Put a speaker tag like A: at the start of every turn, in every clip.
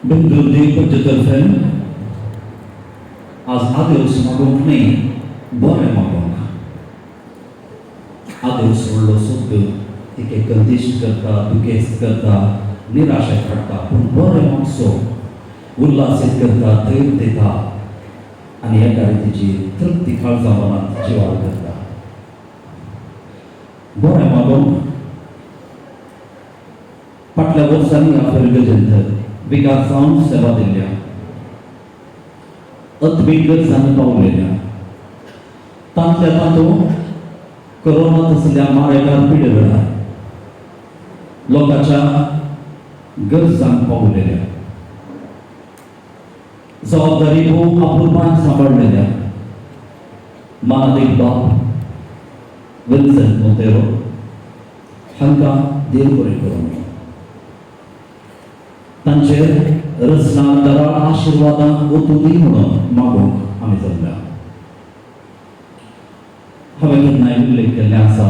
A: बेंदूर देवपंचे आज आदेवस मागोवंक न्हय, बरें मागोवंक. आदेवस व्हडलो शब्द तिके कंदिश्ट करता, दुखेस्त करता, निराशा हाडटा, पूण बरें मागचो उल्हासीत करता, धैर्य दिता आनी एका रितीची तृप्ती काळजा मनात जिवाळ करता. बरें मागोवंक फाटल्या वर्सांनी ह्या फिर्गजेंत विकार जावन सेवा दिल्ल्या, अत्मीक गरजांनी पावलेल्या, तांतल्या तातूंत कोरोना तसल्या मारेकार पिडे वेळार लोकांच्या गरजांक पावलेल्या, जबाबदारी भोव अपुरबायेन सांबाळलेल्या मानादीक बाब विन्सेंट मोंतेरो हांकां देव बरें करूं, तांचेर रचना दराळ आशिर्वादां ओतूं दी म्हणून मागूंक आमी जमल्या. हांवें केन्नाय उल्लेख केल्लें आसा,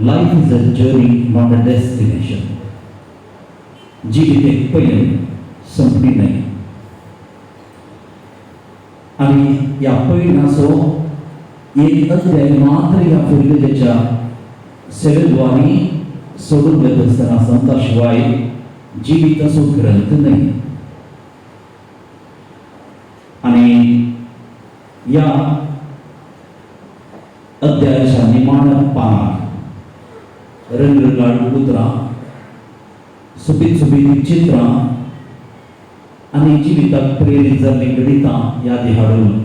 A: life is a journey, not a destination. जिवीत एक पयण, संपली न्हय. आनी ह्या पयणाचो एक अध्याय मात्र ह्या फिर्गजेच्या सेवेद्वारी सोडून वता आसतना संता शिवाय जिविताचो ग्रंथ न्हय. आनी ह्या अध्यायाच्या निमाण्या पानाक रंगरंगाळ उतरां, सोबीत सोबीत चित्रां आनी जिविताक प्रेरीत जाल्लीं घडितां यादी हाडून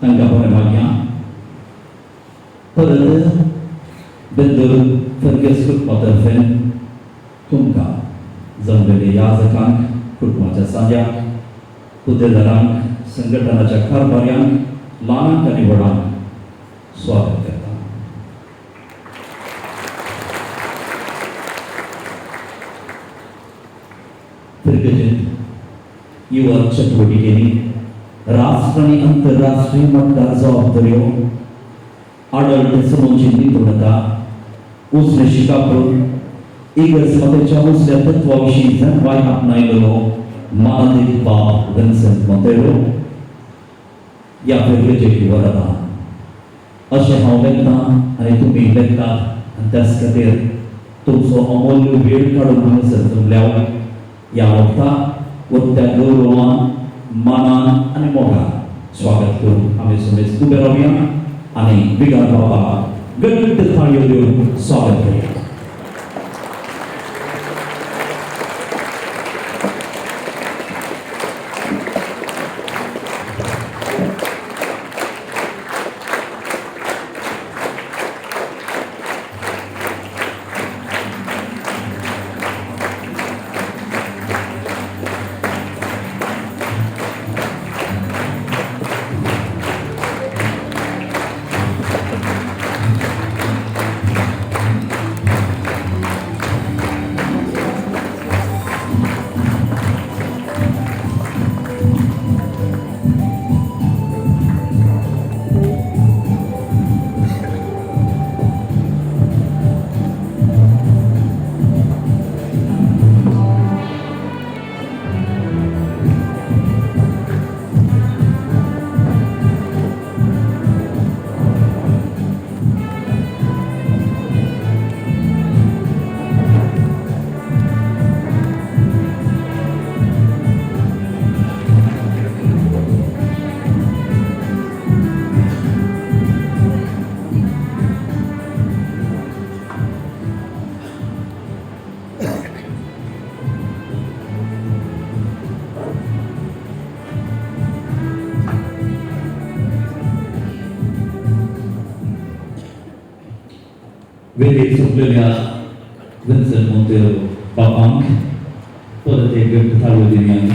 A: तांकां बरें मागया. परत बेंदूर फर्गेस कुटुंबा तर्फेन तुमकां जमलेले याजकांक, कुटुंबाच्या सांद्यांक, हुद्देदारांक, संघटनाच्या कारभार्यांक, ल्हानांक आनी व्हडांक स्वागत करता. फिर्गजेंत युवा चटवटिकेनी राष्ट्र आनी अंतरराष्ट्रीय मट्टार जबाबदाऱ्यो, आडळ समोवची निपुणता, उसले शिकाप, इगर्ज मताच्या उसल्या तत्वा विशीं जाणवाय आपणायलेलो मानादीक बाब विन्सेंट मोंतेरो ह्या फिर्गजेक वरता अशें हांव लेखतां आनी तुमी लेखतात. आनी त्याच खातीर तुमचो अमूल्य वेळ काडून हांगासर जमल्या ह्या वखता त्या गौरवान, मानान आनी मोगान स्वागत करून आमी समेस्त उबे रावया आनी विगार बाबा गट्ट थाळयो दिवन स्वागत करूया. वेगळी सोंपलेल्या विन्सन मोंतेरो बापांक परत एक घट्ट थाळयो दिली आमी.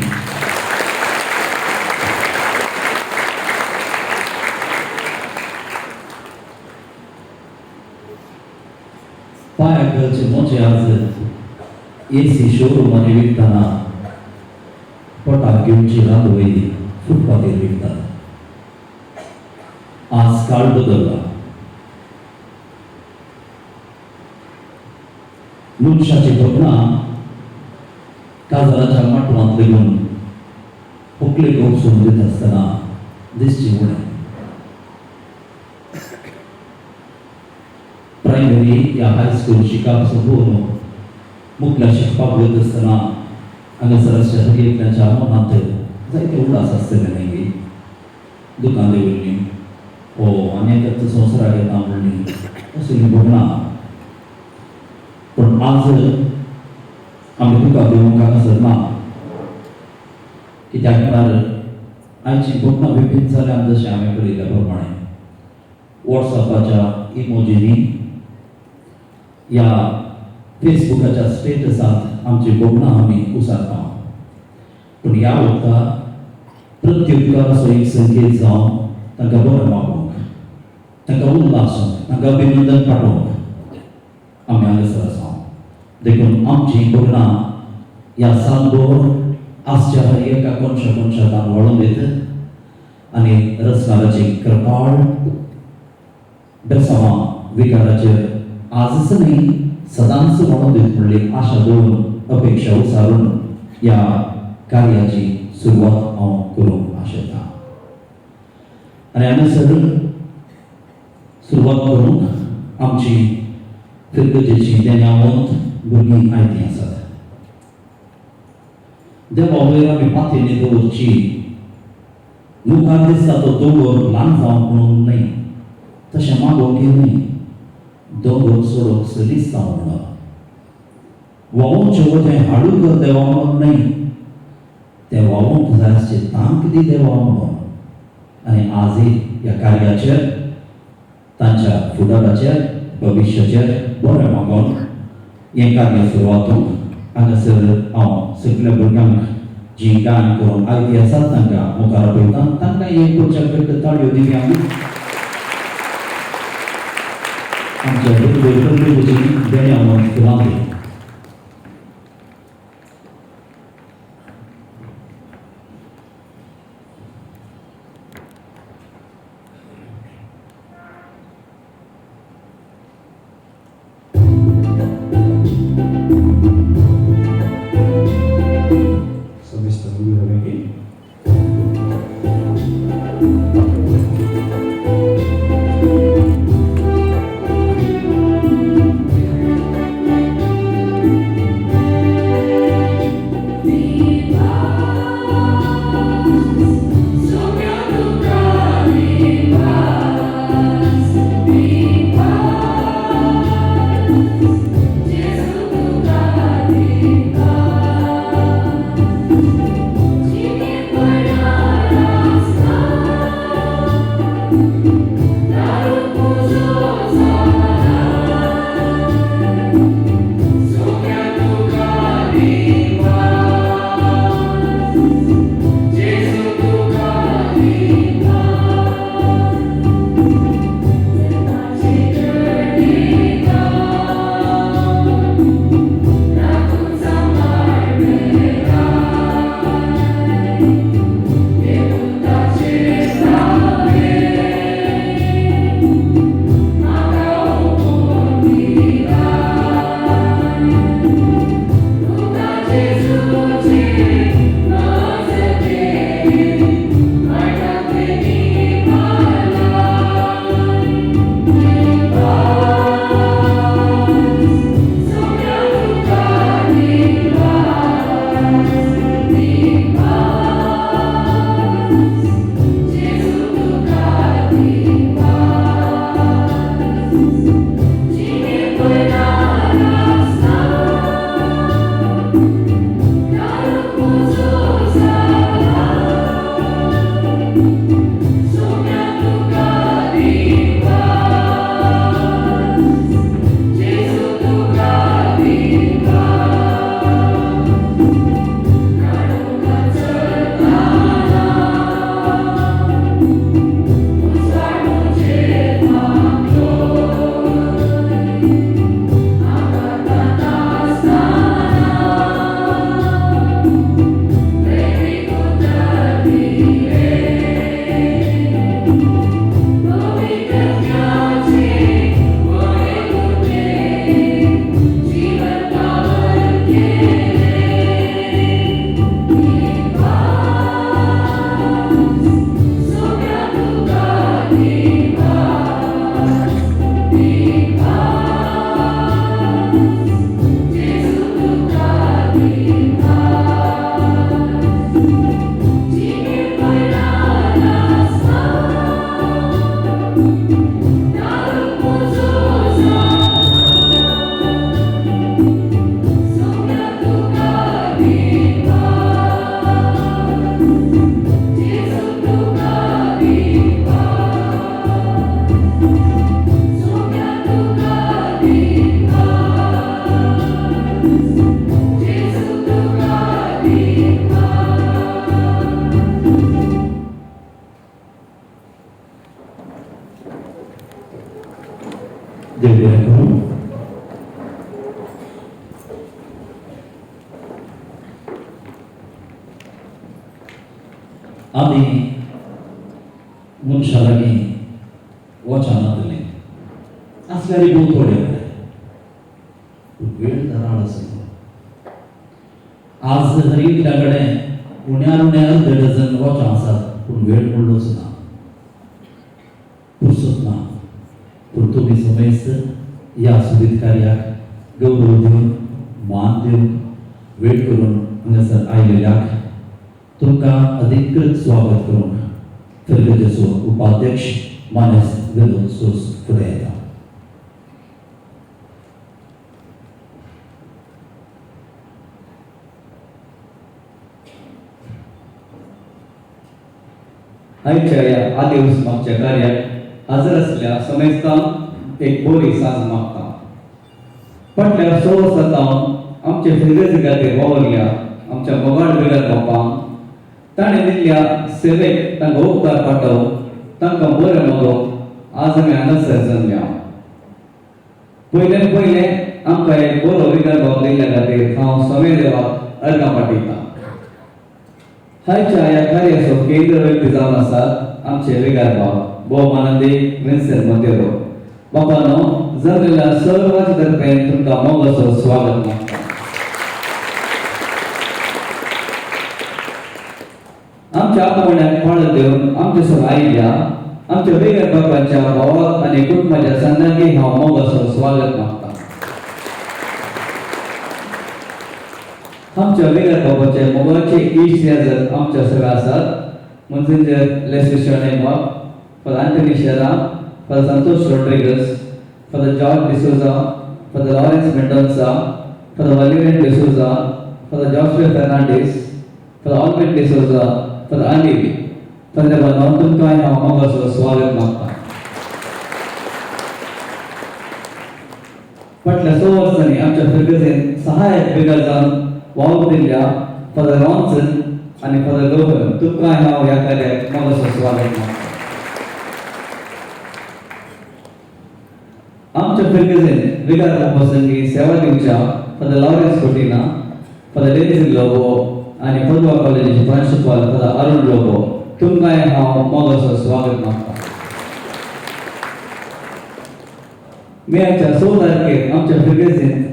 A: पांयाक घालचे मोजे आज एसी शोरुमांनी विकतना पोटाक घेवची रांदवय फुटपाथीर विकतात. आज काळ बदलला. मनशाची भोगणां काजाराच्या माटवांत लेगून होकलेक वचून दिता आसतना दिसची उणें. प्रायमरी या हायस्कूल शिकप सोंपोवन मुखल्या शिकपाक वयता आसतना हांगासर आसच्या हर एकल्याच्या मनांत जायते उडास आसतले न्ही, दुकान देंवयल्लीं ओ आनी एकाच संवसाराक येता म्हणली असली भोगणां. पूण आज आमी दुकान दिवंक हांगासर ना, कित्याक म्हळ्यार आयची भोगणां विभिन्न जाल्यान जशें हांवें पळयल्ल्या प्रमाणे वॉट्सॅपाच्या इमोजीनी या फेसबुकाच्या स्टेटसांत आमची भोगणां आमी उसारता. पूण ह्या वखदार प्रत्युत्तराचो एक संकेत जावन तांकां बरें मागूंक, तांकां उल्हासूंक, तांकां अभिनंदन पाठोवंक आमी हांगासर आसा. देखून आमची भोगणां ह्या सालभर आसच्या हर एका कोनशा कोनशाक वळोवन दित आनी रसनाराची कृपाळ बेसांवां विकाराचेर आजच न्ही सदांच म्हणून दीत म्हणली आशा दवरून अपेक्षा उसारून ह्या कार्याची सुरवात हांव करूंक आशेता. आनी हांगासर सुरवात करूंक आमची फिरगजेची देण्यावंत भुरगीं आयतीं आसात. देवा वयर आमी पातयेनी दवरची मुखार दिसता तो दोंगर ल्हान जावंक म्हणून न्हय, तशें मागोवंक न्हय, दोंगर सोडूंक सलीस जावं म्हणून, व्हांवचे वजें हाडू कर देवा म्हणून न्हय, तें व्हांवूंक जाय आसची तांक दी देवा म्हणून. आनी आजय ह्या कार्याचेर तांच्या फुडाराचेर भविश्याचेर बरें मागोवन हें कार्य सुरवात हांगासर हांव सगल्या भुरग्यांक जी गायन करून आयती आसात तांकां मुखार आपयता. तांकां एक कोच्या घट्ट ताळयो दिली आमी आमच्या भुरगे देण्या फुलां दी. आदी मनशां लागीं वचनातलें आसल्यार भोव थोडे कडेन, पूण वेळ धाराळ आसलो. आज हर एकल्या कडेन उण्यार उण्या अर्द डझन वॉचां आसात, पूण वेळ म्हणलोच ना, पुरसत ना. पूण तुमी समेस्त ह्या सोबीत कार्याक गौरव दिवन, मान दिवन, वेळ करून हांगासर आयिल्ल्याक तुमकां अधिकृत स्वागत करूंक फिर्गजेचो उपाध्यक्ष मानेस्त विनोद सोस फुडें येता.
B: आयच्या ह्या आदिवस मागच्या कार्याक हजर आसल्या समेस्तांक एक बरी सांज मागता. फाटल्या 6 वर्सां सावन आमचे फिर्गजी खातीर वावरल्या आमच्या मोगाळ बिगर बापांक ताणें दिल्ल्या सेवेक तांकां उपकार पाठोवन तांकां बरें मागोवंक आज आमी हांगासर जमल्या. पयल्यान पयलें आमकां एक बरो विगर बाब दिल्ल्या खातीर हांव स्वामी देवाक अर्गां पाठयतां. हायच्या ह्या कार्याचो केंद्र व्यक्ती जावन आसात आमचे विगार बाब भोवमानंदी विन्सेंट मोंतेरो. बापानो, जमलेल्या सर्वांच्या तर्फेन तुमकां मोगाचो स्वागत मागता. आमच्या आपोवण्याक पाळत दिवन आमचे सगळं आयिल्ल्या आमच्या वेगळ्या बापाच्या भावाक आनी कुटुंबाच्या संदांनी हांव मोगाचो स्वागत मागता. आमच्या वेगळ्या बाबाचे मोगाचे इश्ट जर आमच्या सगळं आसात Monsignor Leslie Shanay, Father Anthony Shera, Father Santosh Rodrigues, Father George D'Souza, Father Lawrence Mendonca, Father Valerian D'Souza, Father Joshua Fernandes, Father Albert D'Souza, Father Anil. Father बाबांनो, तुमकां हांव मोगाचो स्वागत मागता. फाटल्या 6 वर्सांनी आमच्या फिर्गजेन सहायक बिगर जावन वावर दिल्ल्या फादर रॉन्सन आनी फादर लोहन, तुमकां हांव ह्या कार्याक मोगाचो स्वागत मागता. आमच्या फिर्गजेन विगार बाबा संगी सेवा दिवच्या Father Lawrence Coutinho, Father Denzil Lobo आनी पदवा कॉलेजीचे प्रांशुपाल फादर अरुण लोबो, तुमकांय हांव मोगाचो स्वागत मागता. मेच्या 6 तारखेर आमच्या फिर्गजेन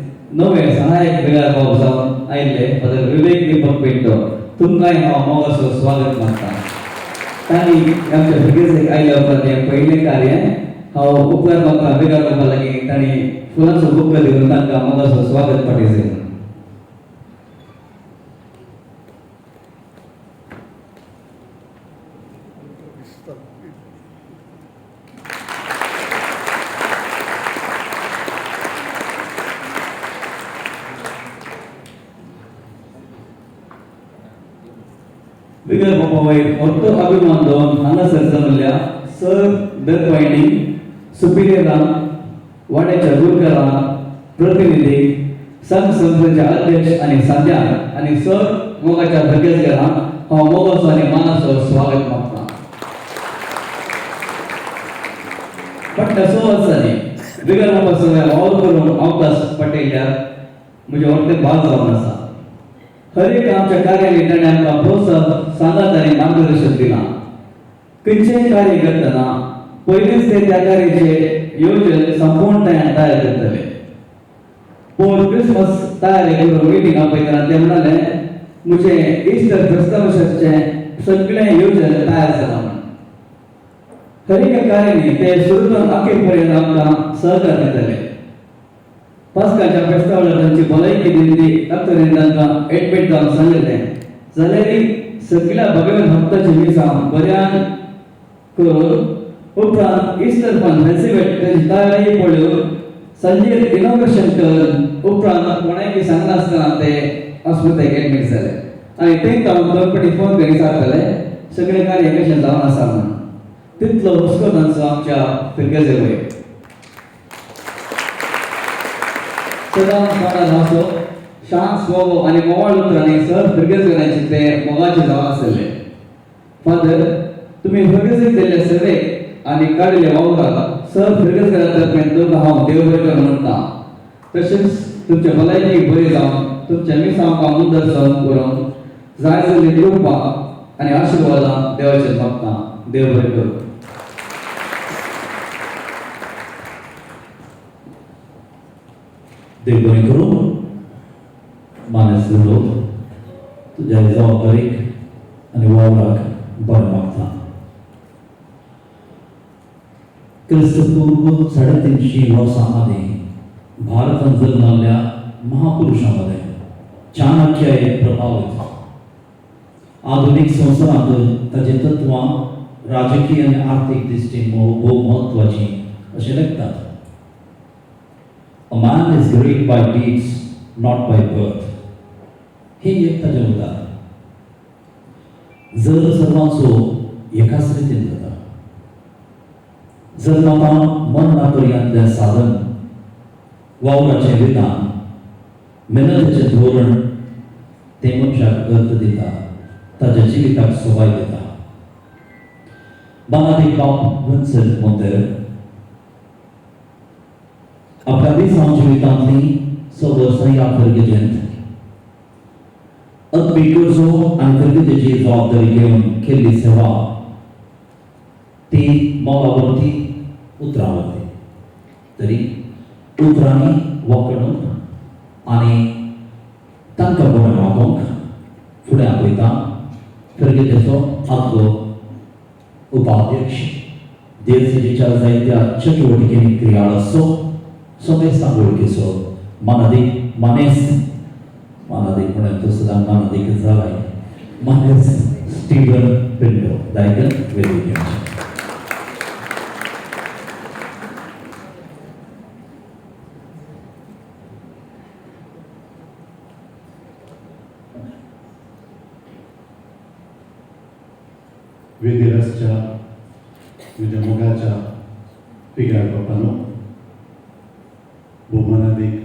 B: नवे सहायक विगार बाब जावन आयिल्ले फादर विवेक दीपक पिंटो, तुमकांय हांव मोगाचो स्वागत मागता. तांणी आमच्या फिर्गजेक आयल्या उपरांत हें पयलें कार्य हांव उपकार मागता विगार बाबा लागीं तांणी फुलांचो बुक्क दिवन तांकां मोगाचो स्वागत पाठयलें. बिगर बाबा वयर मोठो अभिमान दवरून हांगासर जमल्या सर दरवाहिनी सुपिरियरांक, वाड्याच्या गुरकारांक, प्रतिनिधीक, संघ संस्थेचे अध्यक्ष आनी सांध्यांक आनी सर मोगाच्या भरगेसगरांक हांव मोगाचो आनी मानाचो स्वागत मागता. फाटल्या 6 वर्सांनी बिगर बाबा सगळ्या वावर करून अवकाश पटयल्यार म्हजें व्हडलें भाग जावन आसा. हर एक आमच्या कार्याने ताणें आमकां प्रोत्साहन सांगात आनी मार्गदर्शन दिलां. खंयचेंय कार्य करतना पयलींच ते त्या कार्याचे योजन संपूर्णतायेन तयार करतले. पूण क्रिसमस तयारी करून मिटींग आपयतना ते म्हणाले म्हजें इस्टर क्रिस्तमसाचें सगळें योजन तयार जालां म्हूण. हर एका कार्यानी ते सुरू अखेर पर्यंत आमकां सहकार दितले. पास्काच्या फेस्ता वेळार तांची भलायकी दिल्ली डॉक्टरांनी तांकां एडमीट जावन सांगिल्लें जाल्यार सगळ्या भगवान भक्ताची मिसां बऱ्यान करून उपरांत इस्टर फन फेस्टिवल ताची तयारी पळोवन सांजेर इनॉग्रेशन करून उपरांत कोणाकय सांगनासतना ते हॉस्पिटलाक एडमीट जाले आनी थंय हांव दोन फावटी फोन करी विचारताले सगळें कार्य कशें जावन आसा म्हूण. तितलो हुस्को तांचो आमच्या फिर्गजे वयर. सदां तोंडार हांसो, शांत स्वभाव आनी मोवाळ उतरांनी सर फिर्गजकारांचे ते मोगाचे जावन आशिल्ले. फादर, तुमी फिर्गजेक दिल्ले सेवेक आनी काडिल्ले वावराक सर फिर्गजकारा तर्फेन तुमकां हांव देव बरें कर म्हणटा. तशेंच तुमचे भलायकी बरी जावन तुमच्या मिसांव मुंदर सहन करून जाय जाल्ली कृपा आनी आशिर्वादां देवाचेर मागता. देव बरें करूं.
A: देव बरें करूं. मानेस्त लोक, तुज्या जबाबदारीक आनी वावराक बरें मागता. क्रिस्तपूर्व 350 वर्सां आदीं भारतांत जल्मल्ल्या महापुरुशां मदें चाणक्य एक प्रभावित. आधुनीक संवसारांत ताची तत्वां राजकीय आनी आर्थीक दृश्टीन भोव म्हत्वाचीं अशें लेखतात. A man is great by deeds, not by birth. ही एक ताजें उदाहरण. जर सर्वांचो एकाच रितीन जाता, जल्मातावन मरणा पर्यंतलें साधन, वावराचें विधान, मेहनतीचें धोरण तें मनशाक अर्थ दिता, ताज्या जिविताक सोबाय दिता. बानादीक बाप विन्सेंट मोंतेर आपल्या दिसां जिवितांतली 6 वर्सां ह्या फिर्गजेंत अत्मीक गरजो आनी फिर्गजेची जबाबदारी घेवन केल्ली सेवा ती मोलावरती उतरावरती तरी उतरांनी वागणूक आनी तांकां बरें वागोवंक फुडें आपयता फिर्गजेचो आदलो उपाध्यक्ष, देवसेचेच्या जायत्या चटुवटिकेंनी क्रियाळ आसचो, समेस्तांक वळखीचो मानादीक मानेस, मानादीक म्हणून तो सदां मानादीक जालाय, मानेस स्टीवन पिंटो दायकन वेदीक घेवचें.
C: वेदिरसच्या म्हज्या मोगाच्या पिगार बापानो, भोवमानादीक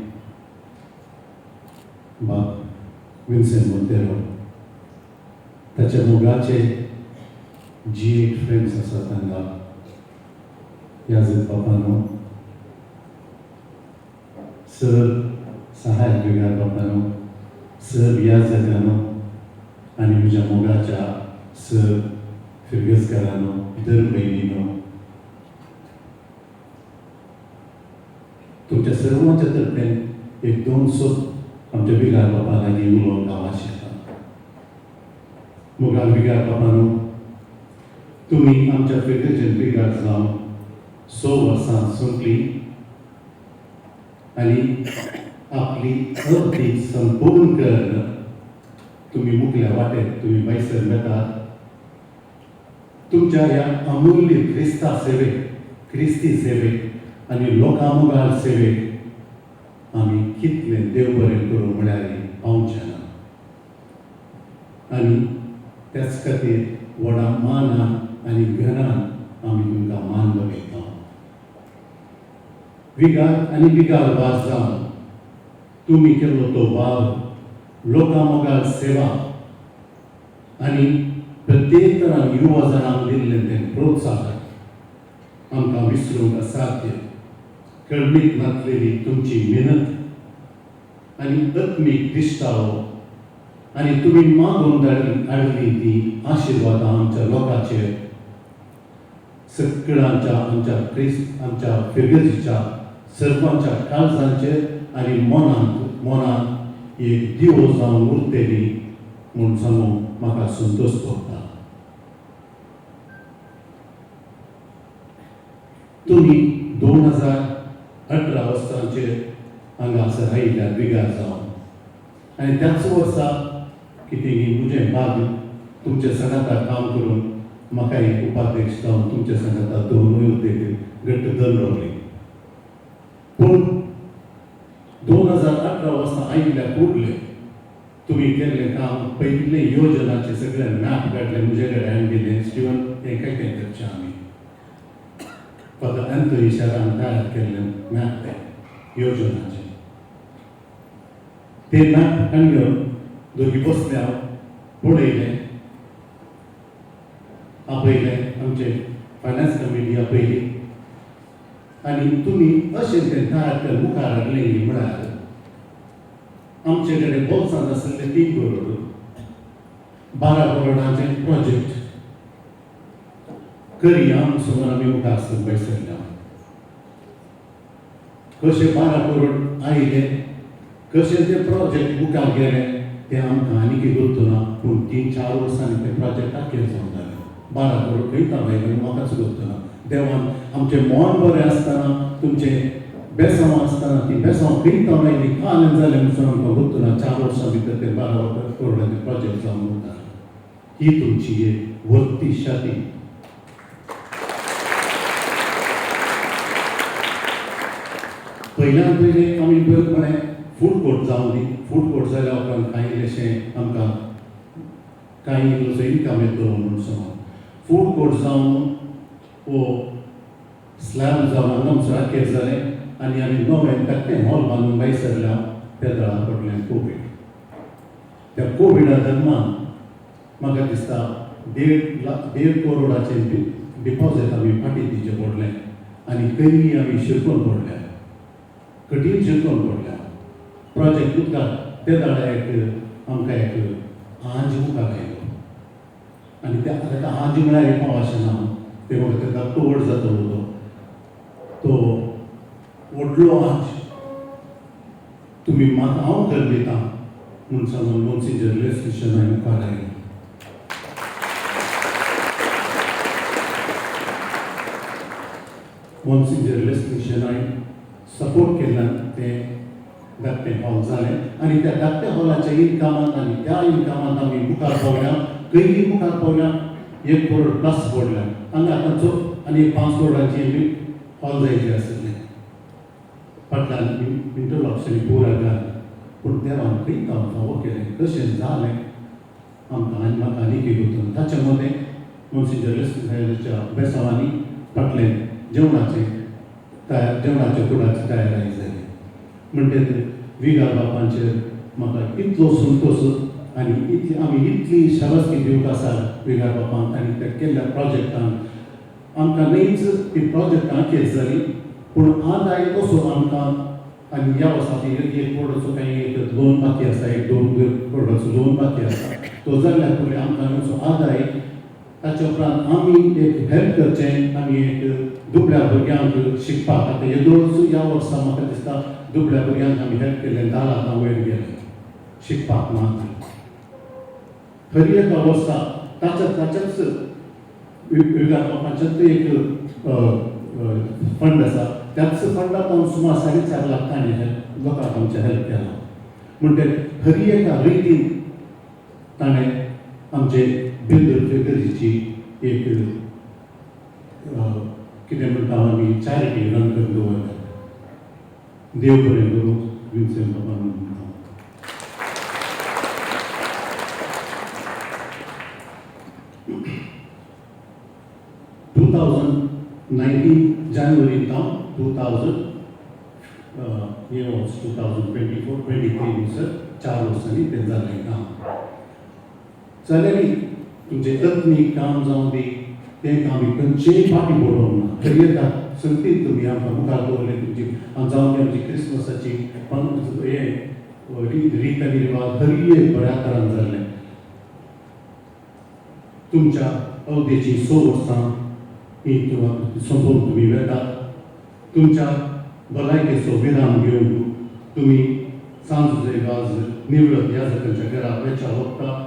C: बाब विन्सेंट मोंतेरो, ताच्या मोगाचे जी 8 फ्रेंड्स आसात हांगा, याजक बापानो, सर सहायक विगार बापानो, सर याजकानो आनी म्हज्या मोगाच्या सर फिर्गजकारानो, दर भयणीनो, तुमच्या सर्वांच्या तर्फेन एक दोन सोद आमच्या विगार बापा लागीं उलोवंक हांव आशेतां. मोगाळ विगार बापानो, तुमी आमच्या फिर्गजेन विगार जावन 6 वर्सां सोंपली आनी आपली अवधी संपूर्ण करून तुमी मुखल्या वाटेत तुमी भायसर वेतात. तुमच्या ह्या अमूल्य क्रिस्ता सेवेक, क्रिस्ती सेवेक आनी लोकां मुखार सेवेक आमी कितलें देव बरें करूं म्हळ्यार पावचें ना. आनी त्याच खातीर व्हडा मानान आनी घरान आमी तुमकां मान बघयता. विगार आनी विगार वास जावन तुमी केल्लो तो वावर, लोकां मुखार सेवा आनी प्रत्येक तरान युवा जाणांक दिल्लें तें प्रोत्साहन आमकां विसरूंक असाध्य. कळमीत नासलेली तुमची मेहनत आनी आत्मीक दिश्टावो आनी तुमी मागून हाडली ती आशिर्वादां आमच्या लोकांचेर, सगळ्यांच्या आमच्या क्रिस्त आमच्या फिर्गजीच्या सर्वांच्या काळजांचेर आनी मनांत मनांत एक दिवो जावन उरतली म्हूण सांगूंक म्हाका संतोश भोगता. तुमी 2018 वर्सांचेर हांगासर आयिल्ल्या विगार जावन आनी त्याच वर्सा कितें म्हजें भाग्य तुमच्या सांगाता काम करून म्हाका एक उपाध्यक्ष जावन तुमच्या सांगाता दोनूय उद्देग घट्ट धरून रावली. पूण 2018 वर्सां आयिल्ल्या कुडले तुमी केल्लें काम, पयिल्लें योजनाचें सगळें मॅप काडलें, म्हजे कडेन हाडून दिलें. स्टिवन, हें काय तें करचें आमी फादर अँथनी शारान तयार केल्लें मॅप तें योजनाचें, तें मॅप हाडून घेवन दोगी बसले, हांव पळयलें, आपयलें आमचे फायनान्स कमिटी आपयली आनी तुमी अशें तें तयार करून मुखार हाडलें म्हळ्यार आमचे कडेन बोल्सांत आशिल्ले 3 करोड 12 करोडांचें प्रोजेक्ट करया समोर आमी मुखार भायर सरल्या. कशें 12 करोड आयले, कशें ते प्रोजेक्ट मुखार गेले तें आमकां आनी गोत्तू ना, पूण 3-4 वर्सांनी तें प्रोजेक्ट आखेर जावन जालें. 12 करोड खंय आयले म्हाकाच गोत्तू ना. देवान आमचें मन बरें आसतना, तुमचें बेसांव आसतना ती बेसांव खंय आयली काल जालें म्हणून आमकां गोत्तू ना. 4 वर्सां भितर तें 12 करोडाचें प्रोजेक्ट जावन वता. ही तुमची एक व्हडली शाती. पयल्यान पयलें आमी म्हळें फूड कोर्ट जावं दी. फूड कोर्ट जाल्या उपरांत कांय इल्लेशें आमकां कांय इल्लोसो इनकम येतलो म्हणून समज फूड कोर्ट जावन वो स्लॅब जावन हांगा आखेर जालें आनी आमी नवें धाकटें हॉल बांदून भायर सरल्या. त्या दळा पडलें कोवीड. त्या कोविडा दरम्यान म्हाका दिसता 1.5 करोडाचें डिपॉजीट आमी फाटीं दिवचें पडलें आनी खंय आमी शिरकून पडल्या, कठीण शिरकून पडल्या. प्रोजेक्ट उदकाक ते दाडा एक आमकां एक आंज मुखार आयलो आनी त्या ताका आंज म्हळ्यार एक हांव अशें ना, ते म्हाका ते धाकटो व्हड जातलो तो व्हडलो आंज तुमी म्हाका हांव कर दिता म्हूण सांगून मोन्सिंजर लेस्ली शेनॉय मुखार आयलो. मोन्सिंजर लेस्ली शेनॉय सपोर्ट केल्ल्यान तें धाकटें हॉल जालें आनी त्या धाकट्या हॉलाच्या इनकमांत आनी त्या इनकमांत आमी मुखार पावल्या. खंयी मुखार पावल्या 1 करोड प्लस पडल्या. हांगा आतां आनी 5 करोडाची आमी हॉल जायचे आशिल्लें फाटल्यान इंटरलॉक्सांनी पुरा घाल, पूण देवान खंय हांव फावो केलें कशें जालें आमकां आनी म्हाका आनी एक गोत्तू. ताच्या मदें मोन्सिंजर लेस्ली सायबाच्या बेसांवांनी फाटलें जेवणाचें तयार जेवणाच्या कुडाची तयारी जाली. म्हणटे विगार बापांचेर म्हाका इतलो संतोश आनी इतली आमी इतली शाबासकी दिवंक आसा विगार बापांक आनी त्या केल्ल्या प्रोजेक्टान. आमकां न्हयच ती प्रोजेक्टां आखेर जाली, पूण आदाय असो आमकां आनी ह्या वर्सा 1 करोडाचो कांय एक लोन बाकी आसा, 1-2 करोडाचो लोन बाकी आसा. तो जाल्ल्या पयलीं आमकां असो आदाय ताच्या उपरांत आमी एक हेल्प करचें, आमी एक दुबळ्या भुरग्यांक शिकपाक. आतां येदोळच ह्या वर्सा म्हाका दिसता दुबळ्या भुरग्यांक आमी हेल्प केलें 10 लाखां वयर गेलें शिकपाक मात्र. हर एका वर्सा ताच्या ताच्याच विगार बापांच्याच एक फंड आसा, त्याच फंडांत सुमार 4.5 लाख तांणी लोकांक आमचें हेल्प केलां. म्हणटे हर एका रितीन ताणें आमचे बेंदूर फिगर्जीची एक कितें म्हणटा आमी चॅरिटी रन करून दवरल्या. देव बरें करूं विन्सेंट बाबा म्हणटा. 2019 जानेवारी तावन 2000 हे वर्स 2024-23 भितर 4 वर्सांनी तें जालें काम. जाल्यार तुमचें तत्नीक काम जावं दी तें काम खंयचेय फाटीं पडोवंक ना. तरी एका संगतीन तुमी आमकां मुखार दवरलें तुमची जावं ती आमची क्रिसमसाची हें रीत आनी रिवाज हर एक बऱ्या तरान जाल्लें. तुमच्या अवधेची 6 वर्सां ही सोंपोवन तुमी वेतात. तुमच्या भलायकेचो विराम घेवन तुमी सांज वाज निवृत्त ह्या जाकांच्या घरा वेच्या वखता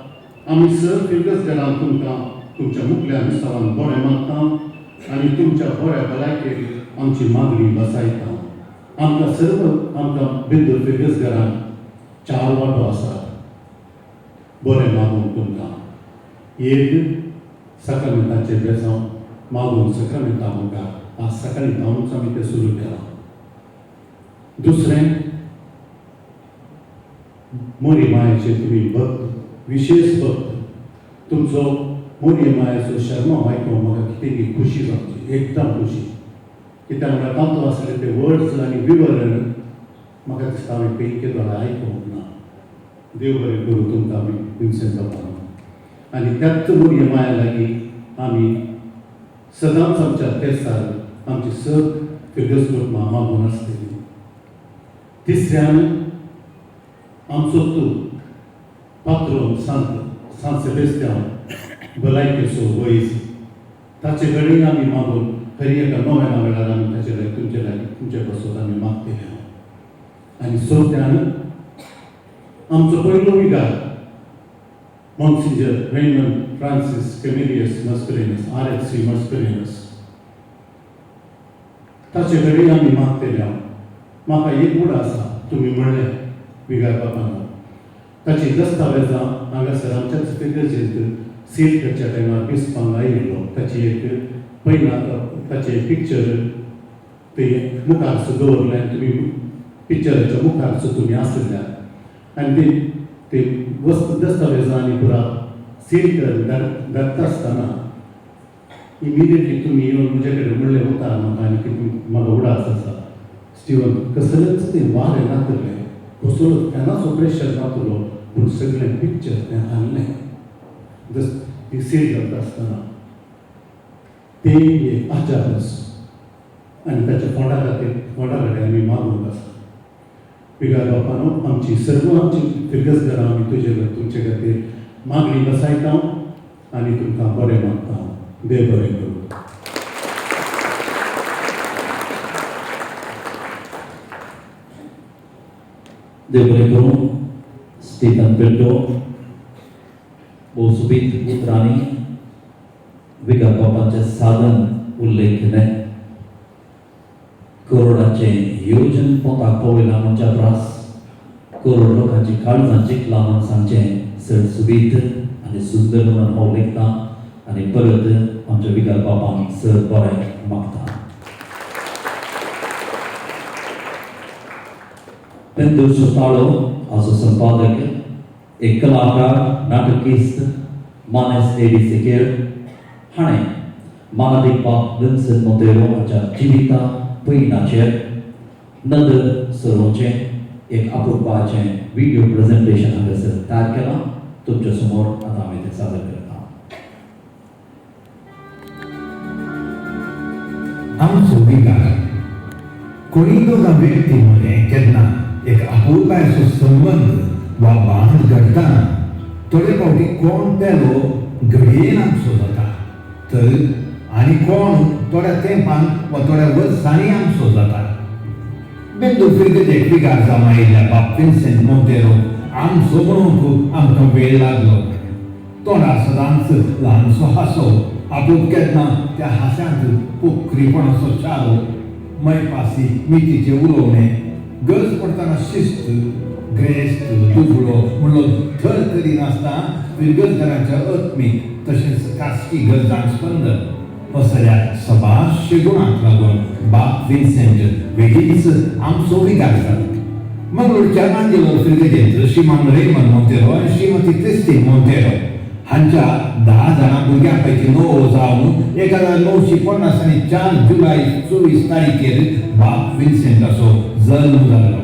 C: आमी सर फिरगस घरान तुमकां तुमच्या मुखल्या मिसावान बरें मागता आनी तुमच्या बऱ्या भलायकेर आमची मागणी बसायता. आमकां सर्व आमकां बेंदूर फिरगस घरान 4 वांटो आसात बरें मागूंक तुमकां. एक साक्रामेंताचें बेसांव मागून साक्रामेंता मुखार आज सकाळीं धांवूच आमी तें सुरू केलां. दुसरें मोरी मायेचे तुमी भक्त, विशेष भक्त. तुमचो मोरी मायेचो शर्मा आयकून म्हाका कितें खुशी जावची, एकदम खुशी. कित्याक म्हळ्यार तातूंत आसले ते वर्ड्स आनी विवरण म्हाका दिसता हांवें खंय केदो आयकूंक ना. देव बरें करूं तुमकां आमी विन्सेंट बाबान. आनी त्याच मोरी माया लागीं आमी सदांच आमच्या तेसार आमची सग फिरगस कुटुंबां मागून आसतली. तिसऱ्यान आमचो तूं पात्रोन सांत सांत सेबेस्त्यांव भलायकेचो वैज ताचे कडेन आमी मागून हर एका नोवेना वेळार आमी ताचे लागीं तुमचे लागीं तुमचे पासत आमी मागतले. आनी चवथ्यान आमचो पयलो विगार Monsignor Raymond Francis Camillus Mascarenhas RFC Mascarenhas ताचे कडेन आमी मागतले. म्हाका एक उड आसा तुमी म्हणलें विगार बापान ताची दस्तावेजां हांगासर आमच्याच फिगर्जींत सील करच्या टायमार बिस्पांक आयिल्लो ताची एक पयला ताचें पिक्चर ते मुखार सो दवरलें आनी तुमी पिक्चराच्या मुखार सो तुमी आसल्या आनी ते ते वस्त दस्तावेजां आनी पुरा सील कर धाडटा आसतना इमिडिएटली तुमी येवन म्हजे कडेन म्हणलें उतार म्हाका आनी कितें म्हाका उडास आसा स्टिवन कसलेंच तें वारें नातलें कसलोच केन्नाचो प्रेशर नातलो पूण सगळें पिक्चर तें हाडलें जस ती सील घालता आसतना तें एक अजापच आनी ताच्या फोंडा खातीर फोंडा कडेन आमी मागूंक आसा. विगार बापानो आमची सर्व आमची फिर्गजघरां आमी तुजे तुमचे खातीर मागणी बसायता आनी तुमकां बरें मागता. देव बरें करूं.
A: देव बरें करूं. स्टीफन पिल्टो भोव सुबीत उतरांनी विगार बापाचें साधन उल्लेख केलें. करोडाचें योजन पोताक पळयलां म्हणच्या प्रास करोड लोकांची काळजां जिखलां म्हूण सांगचें चड सुबीत आनी सुंदर म्हणून हांव लेखता आनी परत आमच्या विगार बापांक चड बरें मागता. पेंदूरचो ताळो हाचो संपादक एक कलाकार नाटकिस्त मानेस एडी सिकेर हाणें मानादीक बाब विन्सन मोंतेरो हाच्या जिविता पयनाचेर नदर सरोवचें एक अपुरपाचें व्हिडियो प्रेझेंटेशन हांगासर तयार केलां. तुमच्या समोर आतां आमी तें सादर करता.
D: आमचो विगार कोणी दोगां व्यक्ती मदें केन्ना एक अपुरबायेचो संबंद वा बांद घडटाना थोडे फावटी कोण पेलो घडयेन आमचो जाता तर आनी कोण थोड्या तेंपान वा थोड्या वर्सांनी आमचो जाता. बिंदू फिर्गजेक विगार जावन आयिल्ल्या बाब विन्सेंट मोंतेरो आमचो म्हणूंक आमकां वेळ लागलो. तोंडार सदांच ल्हानसो हांसो आपूण केन्ना त्या हांस्यांत पोखरीपणाचो चारो मैपासी मितीचें उलोवणें गरज पडटना शिस्त ग्रेस्त दुबळो म्हणलो थर करिनासतना फिर्गजघराच्या आत्मीक तशेंच खासगी गरजांक स्पंदन असल्या सबारशे गुणांक लागून बाब विन्सेंट वेगींच आमचो विगार जालो. मंगळूरच्या आंजेलो फिर्गजेंत श्रीमान रेमन मोंतेरो आनी श्रीमती क्रिस्टीन मोंतेरो हांच्या 10 जाणां भुरग्यां पैकी 9 जावन 1950 आनी 4 जुलय 24 तारीखेर बाब विन्सेंटाचो जल्म जालो.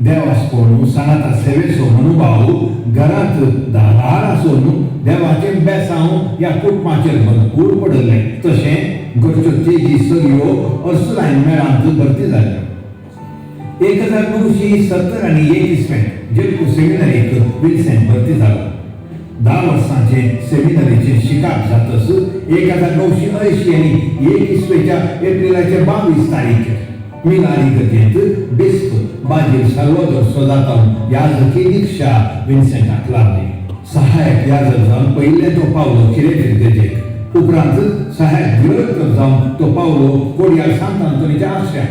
D: देवास्पण सांगाता सेवेचो अनुभाव घरांत दारार आसून देवाचें बेसांव ह्या कुटुंबाचेर भरपूर पडिल्लें. तशें घरच्यो तेजी चलयो अर्सुलायन मेळांत भरती जाल्यो. 1970 आनी 1 इस्वेंत जेलकू सेमिनरीक विन्सेंट भरती जालो. 10 वर्सांचें सेमिनरीचें शिकाप जातच 1980 आनी 1 इस्वेच्या एप्रिलाच्या 22 तारीखेर मिलानी गजेंत बिस्प बाजीर साल्वादोर सोदातावन याजकी दीक्षा विन्सेंटाक लाभली. सहायक याजक जावन पयलें तो पावलो खिरे फिर्गजेक. उपरांत सहायक डिरेक्टर जावन तो पावलो कोडियार सांत आंतोनीच्या आश्र्याक.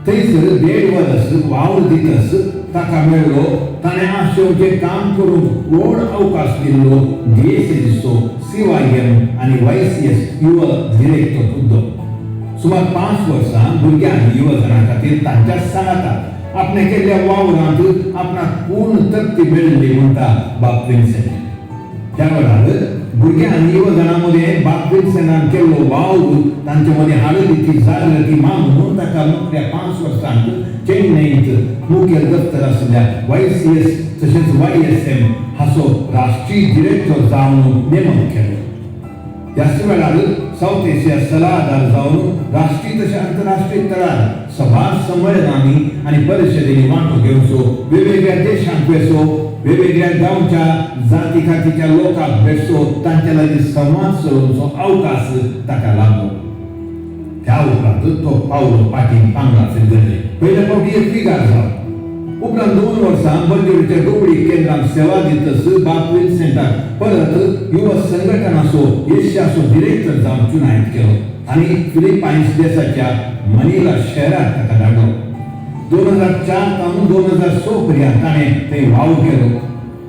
D: थंयसर 1.5 वर्स वावर दितस ताका मेळ्ळो. ताणें आशेवचें काम करूंक व्हड अवकाश दिल्लो डीएसएजीचो CYM आनी YCS युवा डिरेक्टर हुद्दो. सुमार 5 वर्सां भुरग्यां आनी युवजनां खातीर तांच्याच सांगाता आपणे केल्ल्या वावरांत आपणाक पूर्ण तृप्ती मेळिल्ली म्हणटा बाब विन्सेंट. त्या वेळार भुरग्यां आनी युवजनां मदें बाब विन्सेंटान केल्लो वावर तांचे मदें हाडली ती जागृती मानून ताका मुखल्या 5 वर्सांत चेन्नईंत मुखेल दफ्तर आशिल्ल्या YCS तशेंच YSM हाचो राष्ट्रीय डिरेक्टर जावन नेमणूक केलो. ह्याच वेळार सावथ एशिया सलाहदार जावन राष्ट्रीय तशें आंतरराष्ट्रीय तरार सभार संमेलनांनी आनी परिशदेंनी वांटो घेवचो, वेगवेगळ्या देशांक वेचो, वेगवेगळ्या गांवच्या जाती कातीच्या लोकांक भेटचो, तांच्या लागीं संवाद चलोवचो अवकाश ताका लागलो. त्या उपरांत तो पावलो पाटीन पांगळा फिरगले. पयले फावटी एक विगार जालो. उपरांत 2 वर्सां बंजोडीच्या गोवळी केंद्रांत सेवा दितस बाप विन्सेंटाक परत युवा संघटनाचो एशियाचो डिरेक्टर जावन चुनायत केलो आनी फिलिपायन्स देशाच्या मनिला शहरात ताका धाडलो. 2004 तावन 2006 पर्यंत ताणें थंय वावर केलो.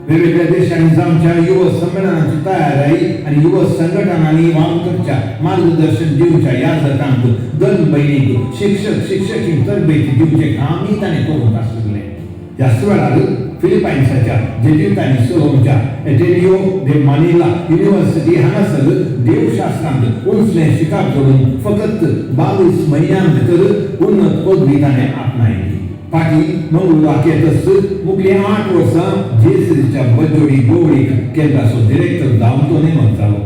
D: वेगवेगळ्या देशांनी जावच्या युवा संमेलनाची तयारी आनी युवा संघटनांनी वावर करच्या मार्गदर्शन दिवच्या याजकांक, दन भयणींक, शिक्षक शिक्षकींक तरबेती दिवचें कामय ताणें करूंक आशिल्लें. ह्याच वेळार फिलिपायन्साच्या जेजुइतांनी चलोवच्या एटेनियो दे मनिला युनिव्हर्सिटी हांगासर देवशास्त्रांत उंचलें शिकाप जोडून फकत 22 म्हयन्यां भितर उन्नत पदवी ताणें आपणायली. फाटीं मंगळूराक येतच मुखलीं 8 वर्सां जेसीच्या बज्जोडी गोवळी केंद्राचो डिरेक्टर जावन तो नेमक जालो.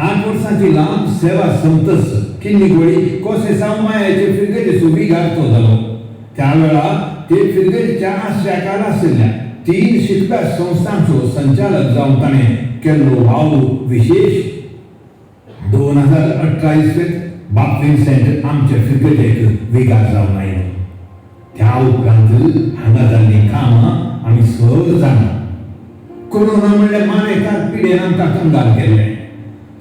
D: 8 वर्सांची लांब सेवा संतस किन्नी गोळी कोसेसांव मायाचे फिरगेचो विगार तो जालो. त्या वेळार ते फिरगेच्या आश्रयाकार आशिल्ल्या 3 शिकप्या संस्थांचो संचालक जावन ताणें केल्लो वावर विशेश. 2018 इस्वेंत बाप विन्सेंट आमचे फिरगेक विगार जावन आयलो. त्या उपरांत हांगा जाल्लीं कामां आमी सर जाणा. कोरोना म्हणल्यार मानेकार पिडेन आमकां कंगाल केल्लें.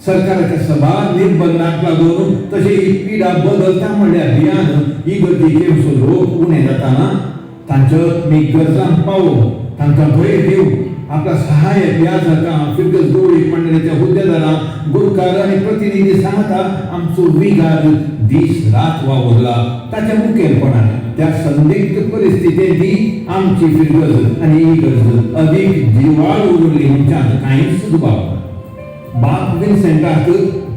D: सरकाराच्या सभार निर्बंधांक लागून तशें ही पिडा बदलता म्हणल्यार भियान ही गर्दी घेवचो लोक उणें जाताना तांच्या मी गरजांक पावोवंक, तांकां भंय दिवंक आपल्या सहाय्यक याजकां, फिरगज गवळी मंडळाच्या हुद्देदारांक, गुरकार आनी प्रतिनिधी सांगता आमचो विगार दीस रात वावुरला. ताच्या मुखेलपणान त्या संदिग्ध परिस्थितींत आमची फिरगज आनी ही गरज अदीक जिवाळ उरली म्हणच्यात कांयच दुबाव ना. बाप विन्सेंटाक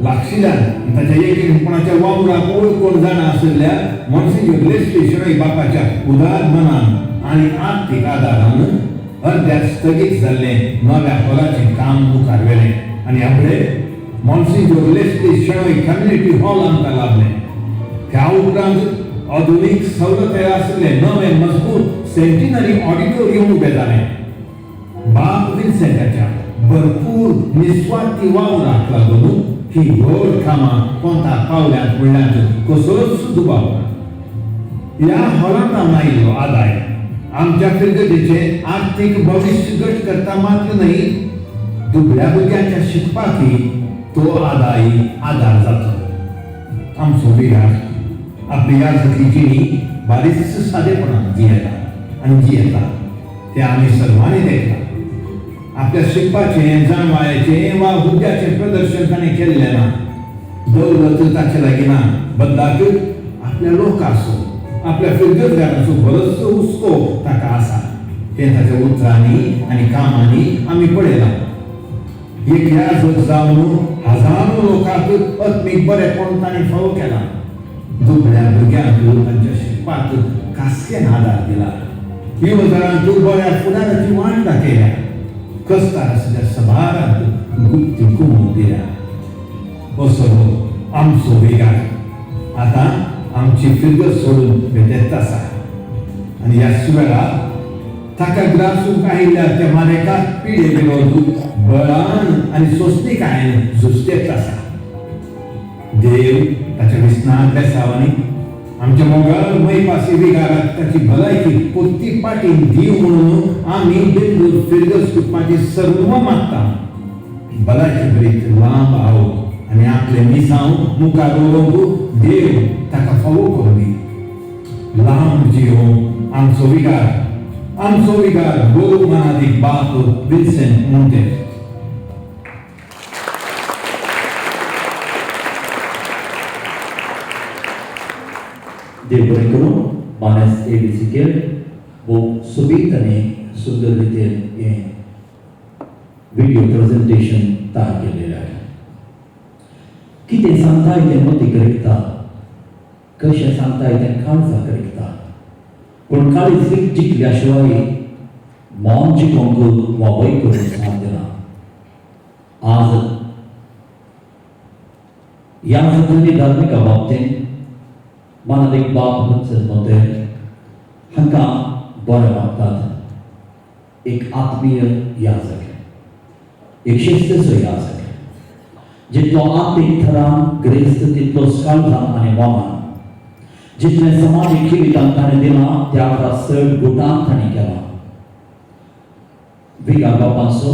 D: लागशिल्ल्यान ताच्या एकीनपणाच्या वावराक वळखून जाणा आशिल्ल्या मॉन्सिन्योर लेस्ली शणै बापाच्या उदार मनान आनी आर्थीक आदारान अर्द्यात स्थगीत जाल्लें नव्या हॉलाचें काम मुखार व्हेलें आनी आपले मॉन्सिन्योर लेस्ली शणै कम्युनिटी हॉल आमकां लाभलें. त्या उपरांत आधुनीक सवलती आशिल्लें नवें मजबूत सेंटिनरी ऑडिटोरियम उबें जालें. बाप विन्सेंटाच्या भरपूर निस्वार्थी वावराक लागून ही व्हड कामां कोंता पावल्यांत म्हणल्यार कसलोच दुबाव ना. ह्या हॉलांत आयिल्लो आदाय आमच्या फिरगजेचें आर्थीक भविश्य घट करता मात्र न्हय, दुबळ्या भुरग्यांच्या शिकपाकय तो आदाय आदार जाता. आमचो विगार आपली याजकी जिणी बारीक सादेपणान जियेता आनी जियेता तें आमी सर्वांनी देखलां. आपल्या शिकपाचें, जाणवायेचें वा हुद्द्याचें प्रदर्शन ताणें केल्लें ना. दौलत ताचे लागीं ना, बदलाक आपल्या लोकांचो, आपल्या फिरगजगारांचो बरोचसो हुस्को ताका आसा. हें ताच्या उतरांनी आनी कामांनी आमी पळयलां. एक याजक जावन हजारो लोकांक आत्मीक बरेपण ताणें फावो केलां. दुबळ्या भुरग्यांक तांच्या शिकपाक कासकेन आदार दिला. युवजणांक बऱ्या फुडाराची वाट दाखयल्या. कस्तार आशिल्ल्या सभारांत गुप्ती कुमून दिल्या. असो आमचो विगार आतां आमची फिरगज सोडून भेटेत आसा आनी ह्याच वेळार ताका ग्रासूंक आयिल्ल्या त्या मारेकार पिडे विरोध बळान आनी सोंसणीकायेन झुजतेत आसा. देव ताच्या विस्नात बेसावांनी आमच्या मोगाळ मैपासी विगाराक ताची भलायकी पोत्ती पाटीन दीव म्हणून आमी बेंगळूर फिरगज कुटुंबाची सर्व मागता. भलायकी बरीत लांब आहो आनी आपले मिसांव मुखार दवरूंक देव ताका फावो करूं दी. लांब जियो आमचो विगार, आमचो विगार गोरू मनादीक बाप विन्सेंट मोंतेर.
A: देव बरें करूं. मानेस ए बी सी केल भोव सोबीत आनी सुंदर रितीन हें व्हिडियो प्रेजेंटेशन तयार केलेलें आसा. कितें सांगताय तें मतीक रिगता, कशें सांगताय तें काळजाक रिगता, पूण काळीज जिखल्या शिवाय मन जिखोवंक वा वय करूंक साध्य ना. आज ह्या सगळ्यांनी धार्मिका बाबतींत मानादीक बाब विन्सन मोंतेर हांकां बरें मागतात. एक आत्मीय याजक, एक शिस्तेचो याजक, जितलो आत्मीक थरान ग्रेस्त तितलोच काळजान आनी मनान, जितलें समाजीक जिवितान ताणें दिलां त्या परस चड गुटान ताणें केलां. विगार बापांचो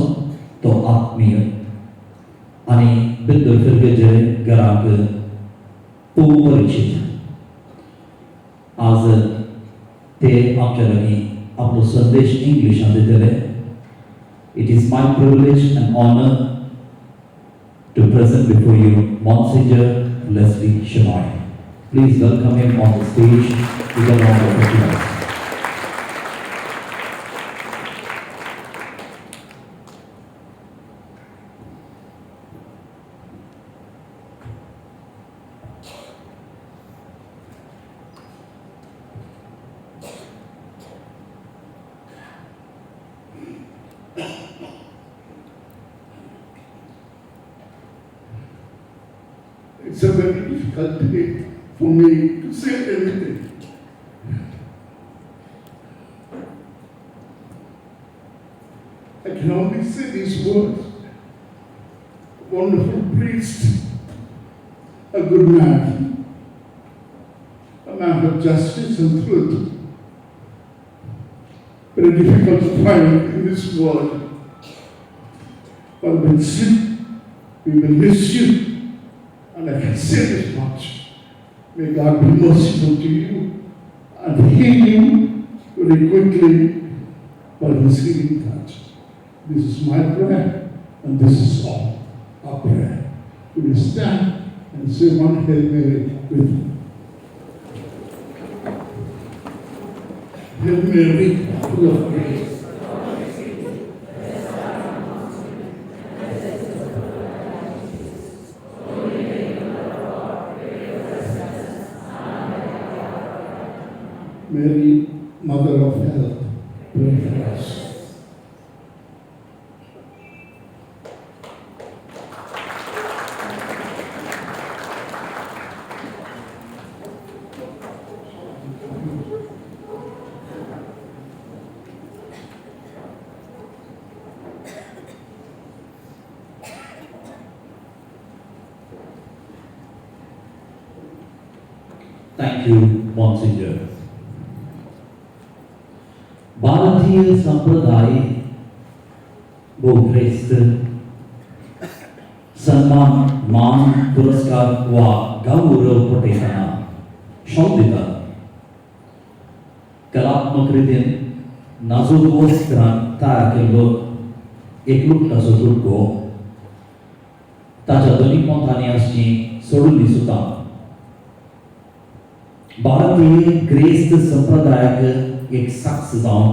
A: तो आत्मीय आनी बिंदूर फिरगेजे घराक खूब परिचीत. आज ते आमच्या लागीं आपलो संदेश इंग्लिशान दितले. It is my privilege and honour to present before you Monsignor Leslie Shenoy. Please welcome him on the stage with a round of applause.
E: It's a very difficult day for me to say anything. I can only say these words. A wonderful priest, a good man, a man of justice and truth. Very difficult to find in this world. But Vincent, we will miss you. And I can say this much. May God be merciful to you and heal you very quickly by His healing touch. This is my prayer, and this is all our prayer. Will you stand and say one Hail Mary with me? Hail Mary, full of grace. Mary, Mother of Help, pray for us.
A: Thank you, Monsignor. भारतीय संप्रदाय भोव सन्मान, मान, पुरस्कार वा गौरव पटयतना shawl दितात. कलात्मक रितीन नाजूक वस्त्रान तयार केल्लो एक लुगटाचो तुटको, ताच्या दोनी पोंतांनी आसची सोडुल्ली सुतां भारतीय ग्रेस्त संप्रदायाक एक साक्ष जावन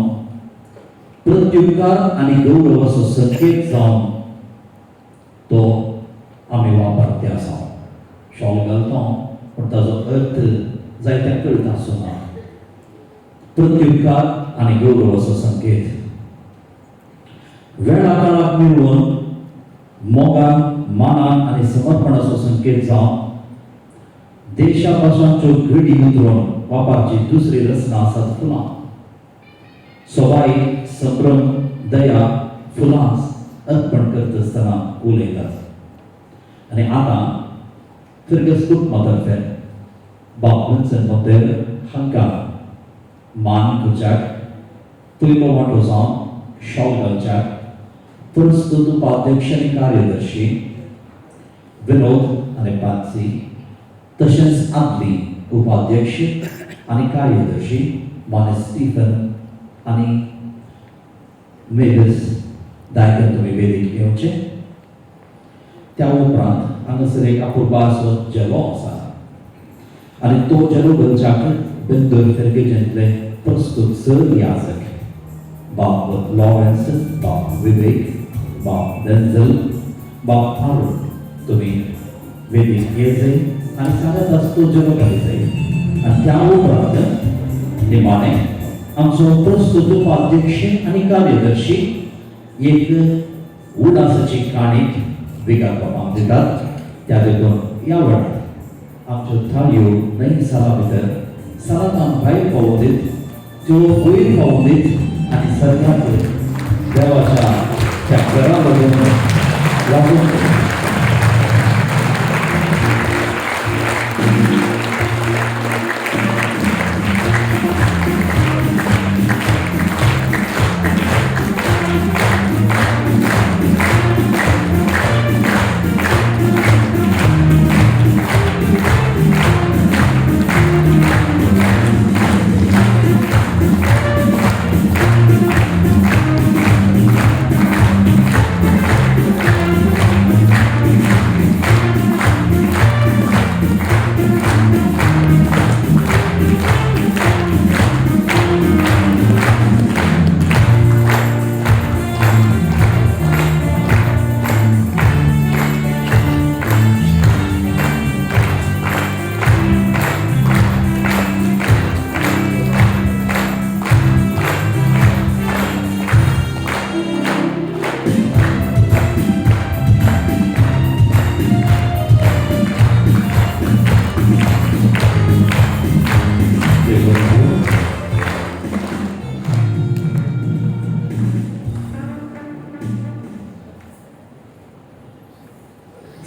A: प्रत्युपकार आनी गौरवाचो संकेत जावन तो आमी वापरते आसा. शॉल घालता पूण ताजो अर्थ जायत्यांक कळटा आसना. प्रत्युपकार आनी गौरवाचो संकेत वेळा काळाक मिळून मोगान, मानान आनी समर्पणाचो संकेत जावन देशा भाशांच्यो घडी उतरून वापरची दुसरी रचना आसात फुलां. सोबाय, संभ्रम, दया फुलां अर्पण करता आसतना उलयतात. आनी आतां फिर्गज कुटुंबा बाब विन्सन मोंतेर हांकां मान करच्याक पयलो वांटो जावन शॉल घालच्याक प्रस्तुत उपाध्यक्ष आनी कार्यदर्शी विनोद आनी पांसी, तशेंच आदली उपाध्यक्ष आनी कार्यदर्शी माने स्टीफन आनी मेबस दायकन तुमी वेदीक येवचे. त्या उपरांत हांगासर एक अपुरबाचो झेलो आसा आनी तो झेलो घालच्याक बेंदूर फिरगेजेंतले प्रस्तुत सर याजक बाब लॉरेन्स, बाब विवेक, बाब डेन्झल, बाब अरुण तुमी वेदीक येवजय आनी सांगत आसतो झेलो घाली जाय. आनी त्या उपरांत निमाणें आमचो प्रस्तुत उपाध्यक्ष आनी कार्यदर्शी एक उडासाची काणी विगार बाबांक दितात. त्या देखून ह्या वेळार आमच्यो थाळयो न्हय साला भितर सालांत भायर पावोवन दीत, त्यो वयर पावोवन दीत आनी सरकाराक देवाच्या त्या घरा लागून वाजोवन.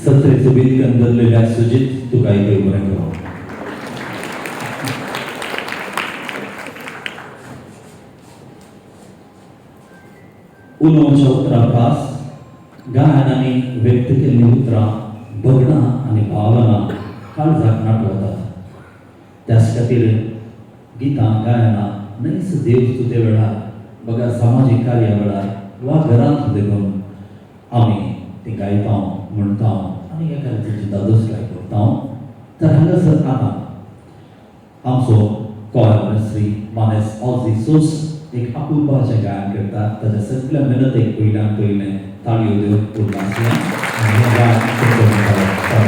A: सत्रेचो वेदिकान धरलेल्या सुजीत तुका देव बरें करूं. उलोवच्या उतरां पास गायनांनी व्यक्त केल्लीं उतरां भगणां आनी भावना काळजाक नाटवतात. त्याच खातीर गितां गायनां न्हयच देव स्तुते वेळार बगर सामाजीक कार्या वेळार वा घरांत देखून आमी ती गायता म्हणटा आनी एका रितीची दादोसकाय करता. तर हांगासर आतां आमचो कॉयर श्री मानेस ऑजी सोस एक अपुरबाचें गायन करता. ताच्या सगळ्या मेहनतेक पयल्यान पयलें ताळयो दिवन उरलासलें आनी हें गायन तुमच्या मुखार सादर करता.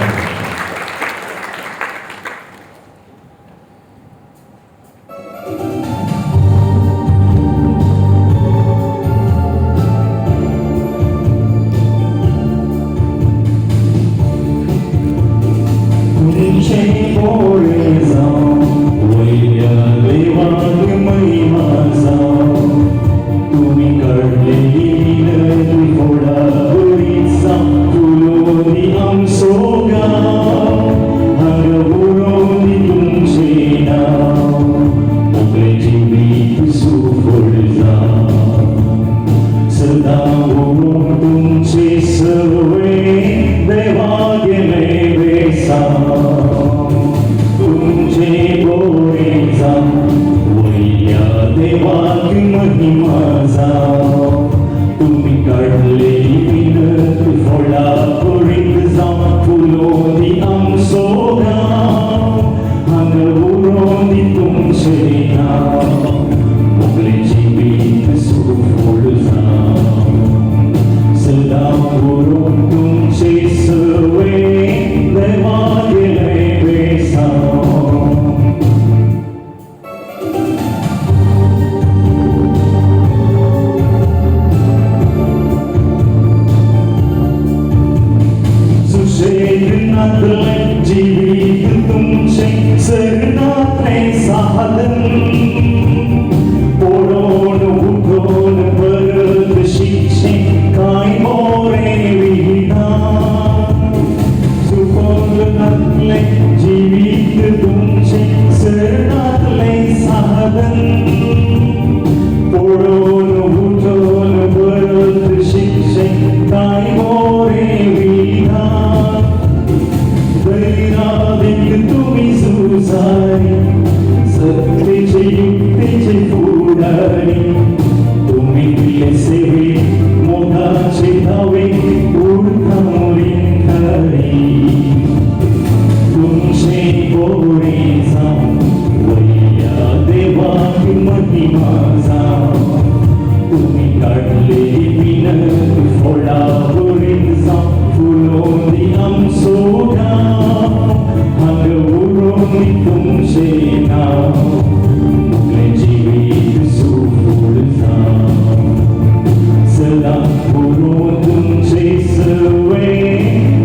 F: तुमचे सवे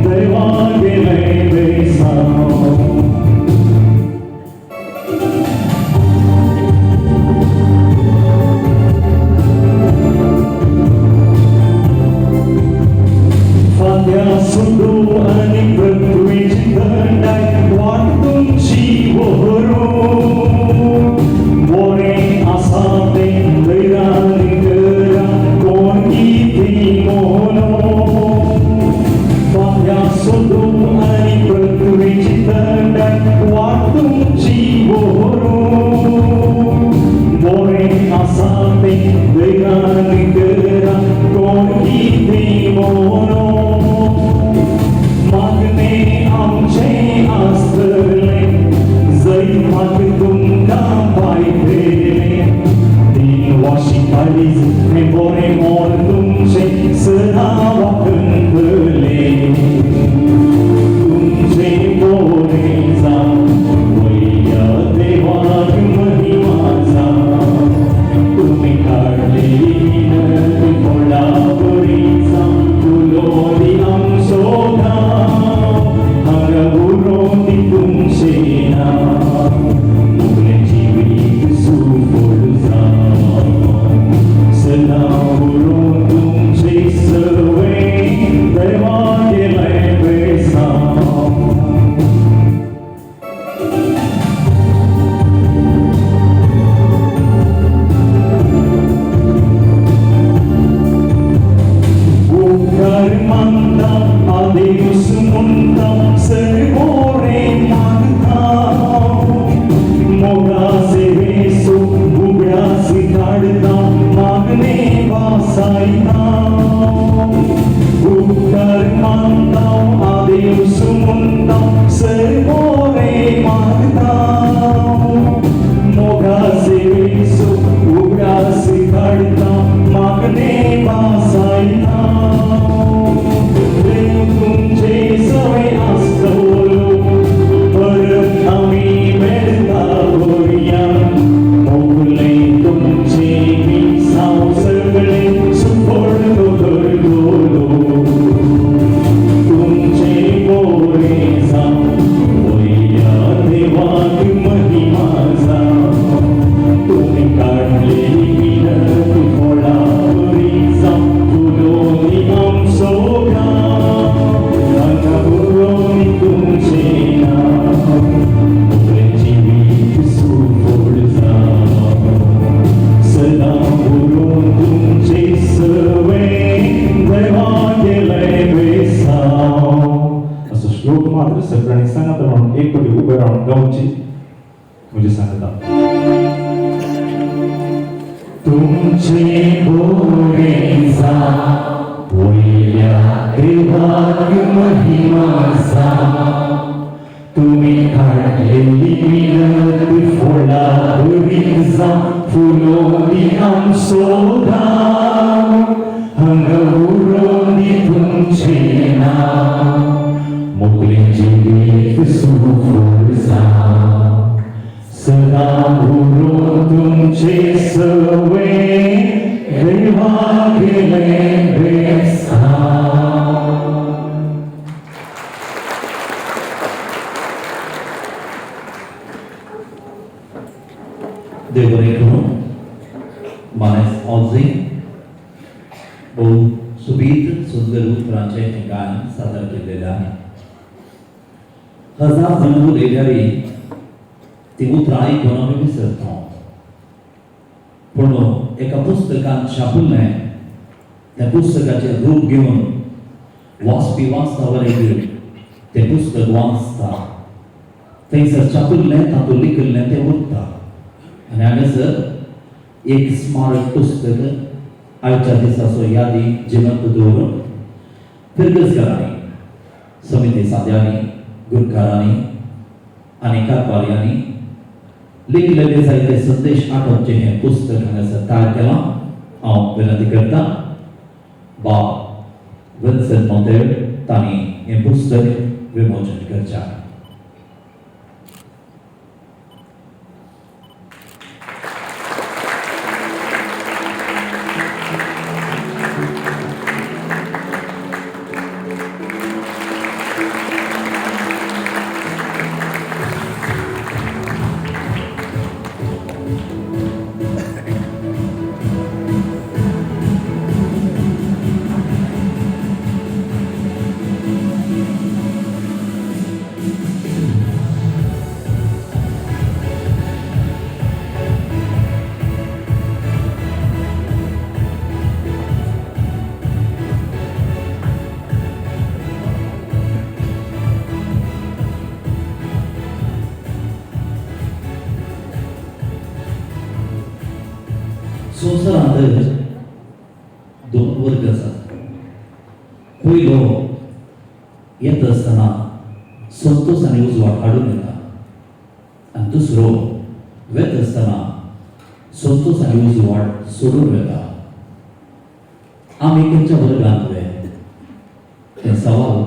F: देवा गेले बेसाव. सायता उपकार मानता आदेश म्हणटा सर बोरे मागता मोगा सेवेचो उगडास काडटा मागणे भासायता देव तुमचे सवे आसतलो परत आमी मेळटा गोरया मोगले तुमचे मिसांव सगळे सुफळ करतलो तुमचे बोरे जावं वयल्या देवाक महिमा जावं तुमी काडलेली मिनत फळां बरी जावं फुलोनी आमचो गांव हांगा बरोवनी तुमचें नांव मोगलें जिवीत सुफळ जावं सदां उरून तुमचे सवे देवा गेलें बेसांव.
G: असो श्लोक मात्र सगळ्यांनी सांगता म्हणून एक कोटी उबे रावन गावची म्हणजे सांगता.
F: तुमचे बोरे जावं वयल्या देवाक महिमा जावं तुमी काडलेली मिनत फळां बरी जावं फुलोनी आमचो गांव हांगा उरोनी तुमचें नांव मोगलें जिवीत सुफळ जावं सदां उरो तुमचे सवे देवा गेलें बेसांव.
A: देव बरें करूं. मानेस ऑझी भोव सुबीत सुंदर उतरांचें हें गायन सादर केल्लें आहे. हजार जण उलयल्यार ती उतरां आयकून आमी विसरता, पूण एका पुस्तकान छापुल्लें त्या पुस्तकाचें रूप घेवन वाचपी वाचता वरेक तें पुस्तक वाचता, थंयसर छापुल्लें तातूंत लिखिल्लें तें उरता. आनी हांगासर एक स्मारक पुस्तक आयच्या दिसाचो यादी जिवंत दवरून फिरगजकारांनी, समिती साद्यांनी, गुरकारांनी आनी कारभार्यांनी लिखलेले जायते संदेश आठोवचें हें पुस्तक हांगासर तयार केलां. हांव विनंती करता बाब विन्सन मोंतेर तांणी हें पुस्तक विमोचन करचें. संवसारांत दोन वर्ग आसात. पयलो येता आसतना संतोष आनी उजवाड हाडून येता आनी दुसरो वेता आसतना संतोष आनी उजवाड सोडून वेता. आमी खंयच्या वर्गांतले तें सवाल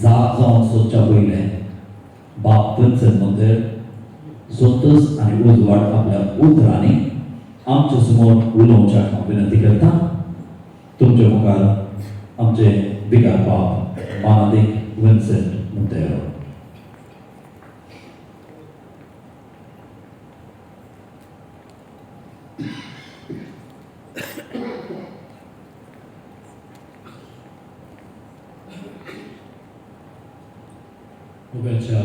A: जाप जावन सोदच्या पयलें बाप विन्सन मोंतेर संतोष आनी उजवाड आपल्या उतरांनी आमच्या समोर उलोवच्याक हांव विनंती करता. तुमच्या मुखार आमचे बिगार बाप मानादीक विन्सेंट मोंतेरो.
H: मोगाच्या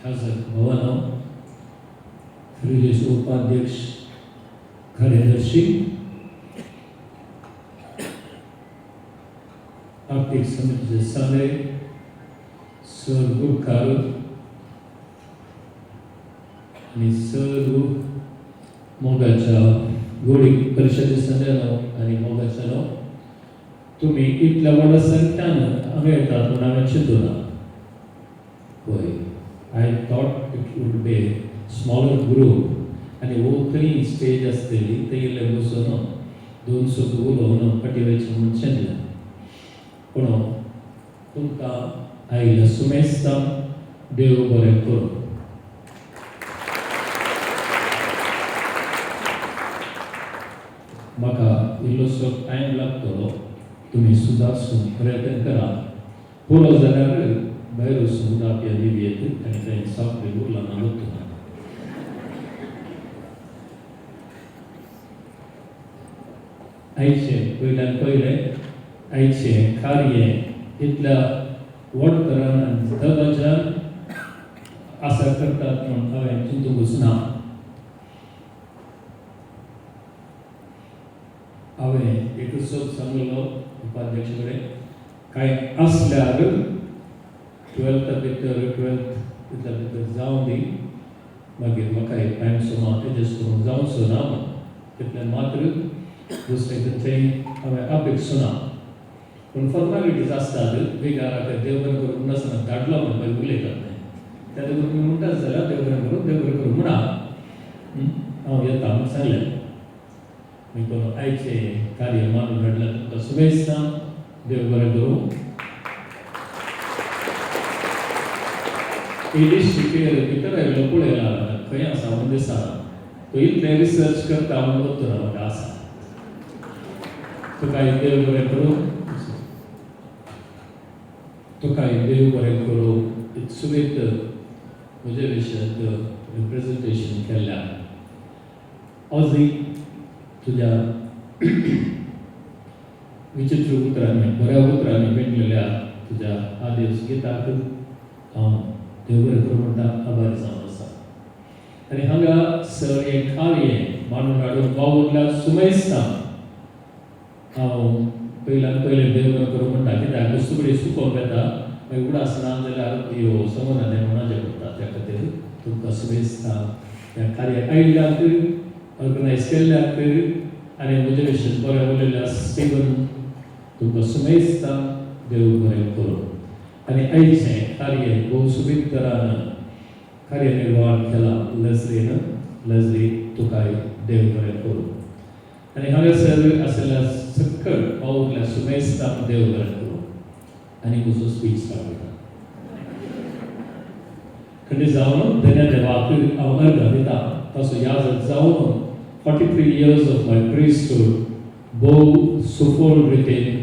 H: याजक भवनो, प्रदेश उपाध्यक्ष, कार्यदर्शी, आर्थिक समितीचे साले, सर गुरकार आनी सर्व मोगाच्या गोडी परिशदे संदेनो आनी मोगाच्यानो तुमी इतल्या व्हडा संख्यान हांगा येतात म्हूण हांवें चिंतूना. पळय, I thought it would be smaller group आनी वो थंय स्टेज आसतली थंय इल्लें बसून दोन सुद्दां उलोवन फाटीं वयचें म्हूण चिंतलें. पूण तुमकां आयिल्ल्या सुमेस्तांक देव बरें करूं. म्हाका इल्लोसो टायम लागतलो, तुमी सुदारसून प्रयत्न करा. पुरो जाल्यार भायर वचून उदक दिवयेत आनी थंय सॉफ्ट उरला ना वतना. आयचें पयल्यान पयलें आयचें कार्य इतल्या व्हड तरान आनी दबाज्यान आसा करतात म्हूण हांवें चिंतूंकच ना. हांवें एक सोद सांगलो उपाध्यक्ष कडेन कांय आसल्यार ट्वेल्था भितर ट्वेल्थ इतल्या भितर जावं दी, मागीर म्हाका एक टायम सुमार एडजस्ट करूंक जावचो ना म्हूण. तितलें मात्र दुसरें खंयचेंय हांवें अपेक्षो ना. पूण फॉर्मेलिटीज आसतात विगाराक देव बरें करूं म्हणनासतना धाडलो म्हूण मागीर उलयतात न्हय, त्या देखून तुमी म्हणटात जाल्यार देव बरें करूं देव बरें करूं म्हणा हांव येता म्हूण सांगलें. मी कोण आयचें कार्य मानून हाडलें तुमकां शुभेत्सा, देव बरें करूं. इंग्लीश भितर आयलो पळयला खंय आसा म्हूण दिसना, तो इतलें रिसर्च करता म्हूण वतना म्हाका आसा. तुका देव बरें करूं, तुका देव बरें करूं. सुबेत म्हज्या विशयांत रिप्रेजेंटेशन केल्ल्या अजूय तुज्या विचित्र उतरांनी बऱ्या उतरांनी पेटलेल्या तुज्या आदेश गिताक हांव देव बरें करूं म्हणटा, आभारी जावन आसा. आनी हांगा सर हें कार्य मांडून हाडून वावुरल्या सुमेस्ता हांव पयल्यान पयलें देव बरें करूं म्हणटा. कित्याक वस्तू कडेन सुकोवन येता मागीर उडास ना जाल्यार यो समजना तें म्हणाचें पडटा. त्या खातीर तुमकां शुभेत्सा ह्या कार्याक आयिल्ल्याक ऑर्गनायज केल्ल्याक आनी म्हजे विशीं बरें उलयल्ल्या स्टिवन तुमकां शुभेत्सा, देव बरें करूं. आनी आयचें कार्य भोव सुबीत तरान कार्यनिर्वाहन केलां लजरीन, लजरी तुकाय देव बरें करूं. आनी हांगासर आशिल्ल्या सकल पावल्या शुभेत्सा, देव बरें करूं. आनी म्हजो स्पीच स्टार्ट जाता. खंडीत जावन धन्य देवाक हांव अर्घ दिता ताचो याद जावन 43 years of my priesthood भोव सुफळ रितीन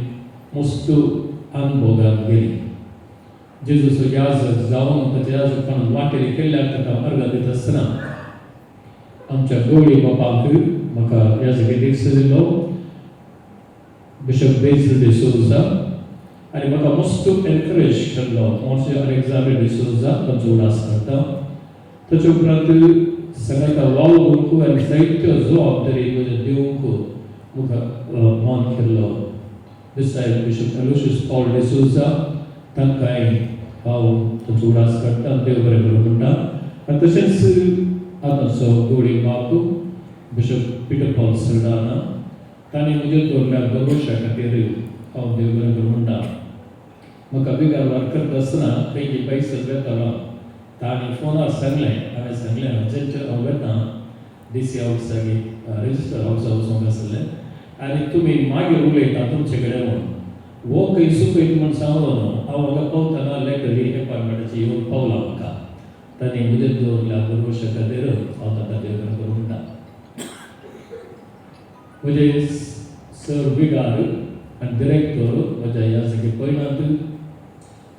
H: मस्त अनुभोगान गेली. जेजूचो याजक जावन ताच्या याजकपणान वांटेली केल्ल्याक ताका अर्घ दिता आसतना आमच्या गवळी बापाक म्हाका याजकी दीक्षा दिलो बिशप बेझल डिसोजा आनी म्हाका मस्त एनकरेज केल्लो मोन्सिन्योर अलेक्झांडर डिसोजा तांचो उडास करता. ताचे उपरांत सांगाता वावरूंक आनी जायत्यो जबाबदारी म्हज्या दिवंक मुखार मान केल्लो बिसायड बिशप एलोशियस पॉल डिसोजा तांकांय हांव तांचो उडास काडटा, देव बरें करूं म्हणटा. आनी तशेंच आतांचो गवळी बाप बिशप पिटर पॉल सरदाना तांणी म्हजेर दवरल्या भरवश्या खातीर हांव देव बरें करूं म्हणटा. म्हाका बिगारवार करता आसतना खंय पयसो वेतालो तांणी फोनार सांगलें, हांवें सांगलें अर्जंट हांव वेता डी सी ऑफिसाक रजिस्टर ऑफिसा वचूंक आसलें आनी तुमी मागीर उलयता तुमचे कडेन म्हूण. वो खंय सुकयत म्हूण सांगलो न्हू, हांव हांगा पावतना लेटरी एपॉयंटमेंटाची येवन पावला म्हाका. तांणी म्हजेर दवरल्या भरवश्या खातीर हांव तांकां देव बरें करूं म्हणटा. म्हजे सर विगार आनी डिरेक्टर म्हज्या ह्या सगळे पयणांत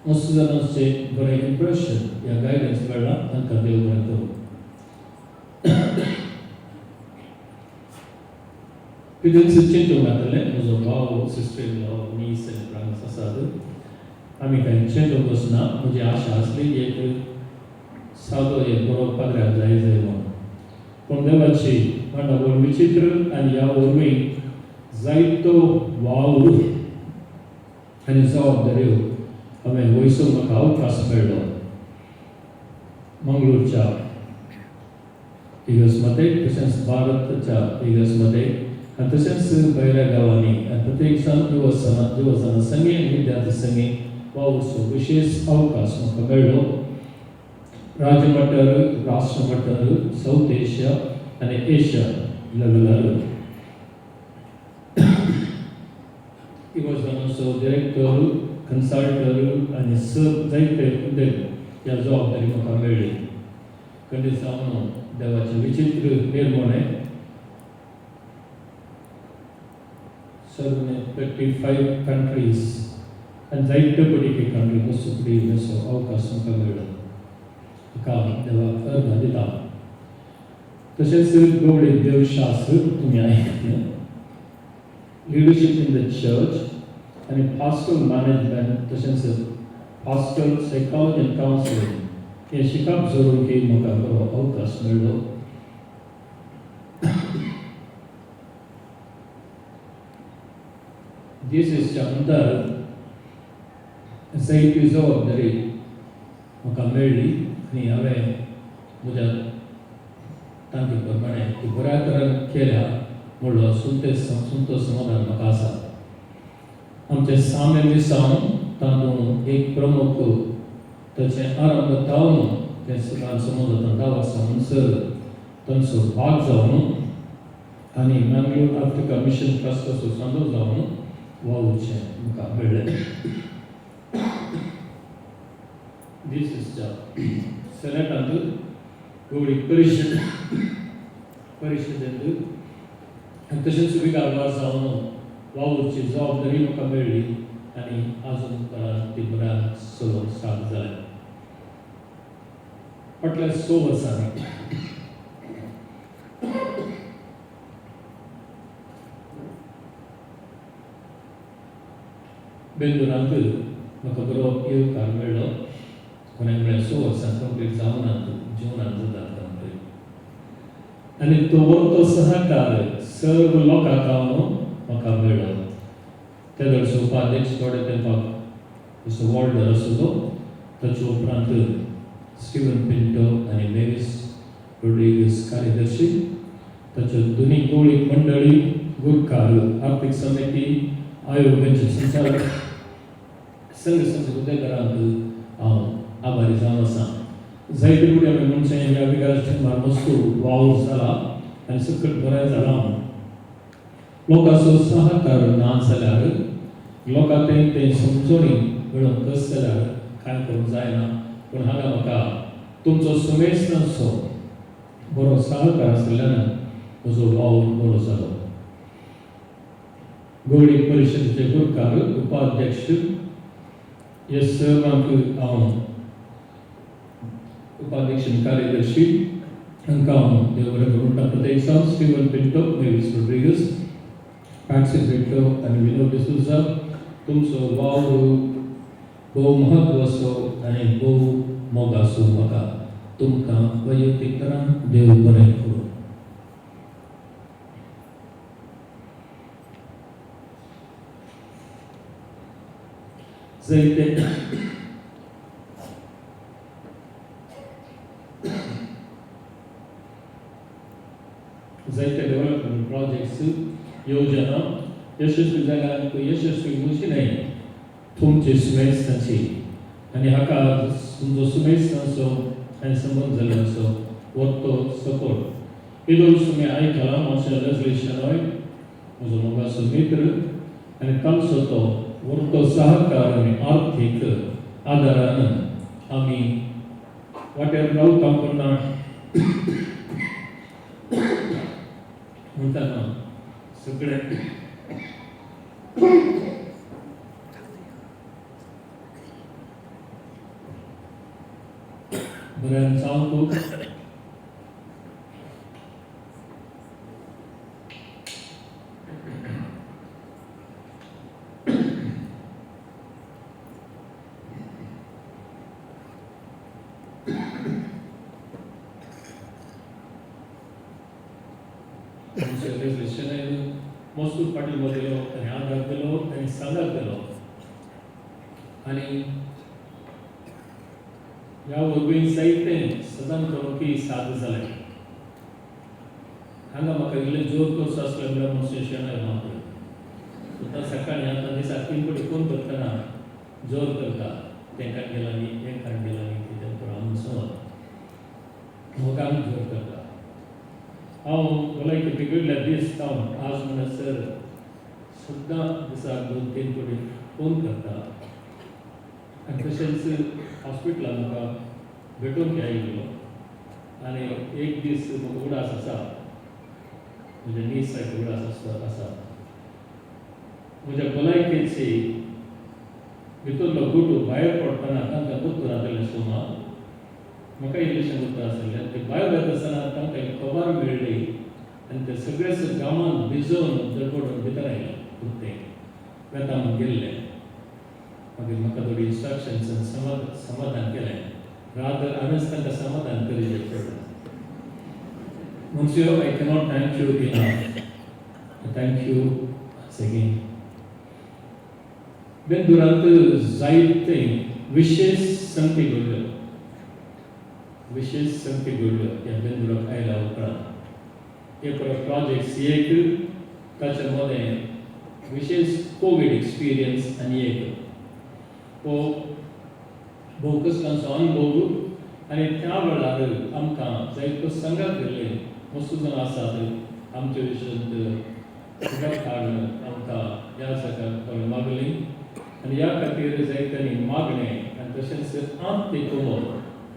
H: मस्त जाणांचें बरें इम्प्रेशन या गायडन्स मेळ्ळां, तांकां देव बरें करूं. कितेंच चिंतूंक जातलें म्हजो भाव सिस्टर इन लॉ नीस आनी ब्रांस आसात, आमी कांय चिंतूंक वचना. म्हजी आशा आसली एक सादो एक बरो पाद्र्याक जाय जाय म्हूण, पूण देवाची मांडावळ विचित्र आनी ह्या वरवीं जायतो वावर आनी जबाबदाऱ्यो हांवें वयसूंक म्हाका अवकाश मेळ्ळो. मंगळूरच्या इगर्जमध्ये, तशेंच भारताच्या इगर्जमध्ये आनी तशेंच भायल्या गांवांनी आनी प्रत्येक जाण युवजना संगी आनी विद्यार्थी संगी वावुरचो विशेष अवकाश म्हाका मेळ्ळो. राज्य मट्टार, राष्ट्र मट्टार, सावथ एशिया आनी एशिया लेवलार इगर्जनाचो डिरेक्टर, कन्सल्टर आनी सर जायते हुद्दे ह्या जबाबदारी म्हाका मेळ्ळी. खंडीत जावन देवाचें विचित्र निर्मणें सर्व 35 कंट्रीज आनी जायते पडिके कंट्री मस्तुपडी असो अवकाश म्हाका मेळ्ळो. हाका देवाक अर्घ दिता. तशेंच गवळी देवशास्त्र तुमी आयकलें, लिडरशीप इन the church आनी पास्टल मॅनेजमेंट, तशेंच पास्टल सायकोलॉजी आनी कावन्सिलींग हें शिकप जरूर की म्हाका बरो अवकाश मेळ्ळो. जेसीसच्या अंतर जायती जबाबदारी म्हाका मेळ्ळी आनी हांवें म्हज्या तांकी प्रमाणे ती बऱ्या तरेन केल्या म्हणलो सुंतो समाधान म्हाका आसा. आमचें साम्य मिसांव तातूंत एक प्रमुख ताचें आरंभ जावन तें सदां समज जाता 10 वर्सां म्हणसर तांचो भाग जावन आनी मँगलोर आफ्रिका मिशन ट्रस्टाचो सांदो जावन वावुरचें म्हाका मेळ्ळें. जेसीसच्या सेनेटांत गवळी परिशदेंत आनी तशेंच विगार जावन वावुरची जबाबदारी म्हाका मेळ्ळी आनी आजून पर्यंत ती बऱ्या चलोवंक स्टार्ट जालें. फाटल्या 6 वर्सांनी बेंगलोरांत म्हाका बरो येवकार मेळ्ळो. कोणाक म्हळ्यार 6 वर्सां कंप्लीट जावनात, जुनान जातात कंप्लीट. आनी तो तो सहकार सर्व लोकांक म्हाका मेळ्ळो. त्या वेळचो उपाध्यक्ष थोडे तेंपाक मिस्टर वॉल्डर आसलो, ताचे उपरांत स्टिवन पिंटो आनी मेवीस रोड्रिगस कार्यदर्शी, ताच्यो दोनी गवळी मंडळी, गुरकार, आर्थीक समिती, आयोगाचे संचालक, संघ संघ हुद्देदारांक हांव आभारी जावन आसा. जायते फुडें आमी म्हणचें ह्या विगार मस्तू वावर जाला आनी सकट बरें जालां. लोकांचो सहकार ना जाल्यार, लोकां तें समजणी मेळोवंक कस जाल्यार कांय करूंक जायना. पूण हांगा म्हाका तुमचो सुमेस्तांचो बरो सहकार आशिल्ल्यान म्हजो वावर बरो जालो. गवळी परिशदेचे गुरकार, उपाध्यक्ष हे सर्वांक हांव उपाध्यक्ष आनी कार्यदर्शी हांकां हांव देव बरें करूं म्हणटा. प्रत्येक जावन Steven Pinto, Mavis Rodrigues, Patsy Brito आनी विनोद डिसोजा, तुमचो वावर भोव म्हत्वाचो आनी भोव मोगाचो म्हाका. तुमकां वैयक्तीक तरान देव बरें करूं. जायते जायते डेव्हलपमेंट प्रोजेक्ट्स, योजना यशस्वी जाल्या आनी यशस्वी म्हणची न्हय तुमची सुमेस्तांची आनी हाका तुमचो सुमेस्तांचो आनी संबंद जाल्ल्याचो वरतो सपोर्ट. येदोळ तुमी आयकलां मातशें लेस्ली शेनॉय म्हजो मोगाचो मित्र आनी तांचो तो वरतो सहकार आनी आर्थीक आदारान आमी वाटेर रावता पूण म्हणटाना सगळें बऱ्यान जावंक मस्तूर पाटील दिलो आनी आदार दिलो आनी सांगात दिलो आनी ह्या वरवीं जायतें सदां करूं की साध्य जालें. हांगा म्हाका इल्लें जोर करचो आसलो म्हळ्यार मनशां शेणय मात्र. सुद्दां सकाळीं आतां दिसाक 3 फावटी फोन करतना जोर करता, तें काड गेला न्ही, हें काड गेला न्ही, कितें करूं म्हूण समज मोगान जोर करता. हांव भलायकी बिगडल्या दीस जावन आज म्हणसर सुद्दां दिसाक 2-3 फावटी फोन करता. आनी तशेंच हॉस्पिटलान म्हाका भेटोवंक आयिल्लो आनी एक दीस म्हाका उडास आसा, म्हज्या नीसाक उडास आसा, म्हज्या भलायकेची भितरलो गुटू भायर पडटना तांकां गुत्त जातलें सुमार म्हाका इल्लेशें गुत्त आसलें. ते भायर वता आसतना तांकां एक खबर मेळ्ळी आनी ते सगळेच गांवांत भिजोवन दडबडून भितर आयले. गुत्ते वेता म्हूण गेल्ले. मागीर म्हाका थोडी इन्स्ट्रक्शन्स आनी समाधान केलें. रात हांवेंच तांकां समाधान करीचें पडलें. Monsieur, I cannot thank you enough. Thank you once again. बेंदुरांत जायते विशेष संगती घडल्यो, विशेष संगती घडल्यो ह्या बेंदुराक आयल्या उपरांत. एक प्रोजेक्ट्स एक ताच्या मदें विशेष कोवीड एक्सपिरियन्स आनी एक हो भोव कसलांचो अनुभव. आनी त्या वेळार आमकां जायतो संगात दिल्ले मस्त जाण आसात आमच्या विशयांत फुडार काडून आमकां ह्या सगळ्या मागली. आनी ह्या खातीर जायत्यांनी मागणें आनी तशेंच आर्थिक कुमोक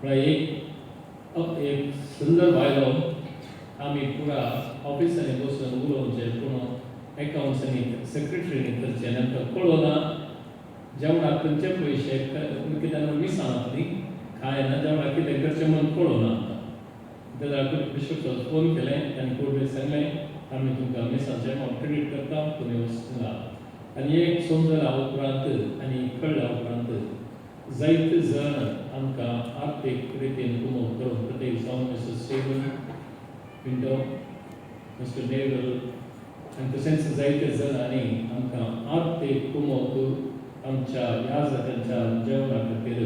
H: म्हळ्यार एक संदर्भ आयलो. आमी पुरा ऑफिसांनी बसून उलोवचें, पूण एकाउंट्सांनी सेक्रेटरीनी करचें आनी आमकां कळना जेवणाक खंयचे पयशे कित्याक मिसां न्ही कांय ना, जेवणाक कितें करचें म्हणून कळना आमकां. तेन्ना बिशप फोन केलें, तांणी कोर्ट सांगलें आमी तुमकां मिसांचें अमावंट क्रेडीट करता, तुमी वचून. आनी एक समजल्या उपरांत आनी कळ्ळ्या उपरांत जायते जाण आमकां आर्थीक रितीन कुमोक करून प्रत्येक जावन mister Steven Pinto, mister naval आनी तशेंच जायते जाणांनी आमकां आर्थीक कुमोक आमच्या ह्या जात्यांच्या जेवणा खातीर.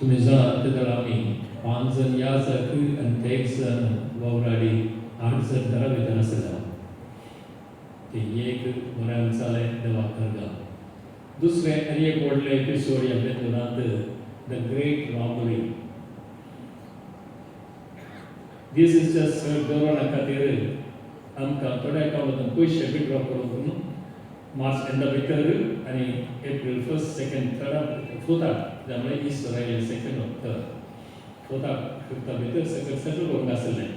H: तुमी जाणात तेदळ आमी 5 जण याजक आनी ते 1 जण वावराडी, 8 जण घरा भितर आसले. ते एक बऱ्यान जालें देवाक करगा. दुसरें आनी एक व्हडलें एपिसोड ह्या बेंदुरांत the great robbery. This is just दवरणा खातीर आमकां थोड्या अकावंटांतून पयशे विड्रॉ करूंक मार्च एंडा भितर आनी एप्रील 1st 2nd 3rd 4थाक, त्यामुळे इस्टर आयलें 2nd 3rd 4थाक 5था भितर सकयल सेटल करूंक आसलें.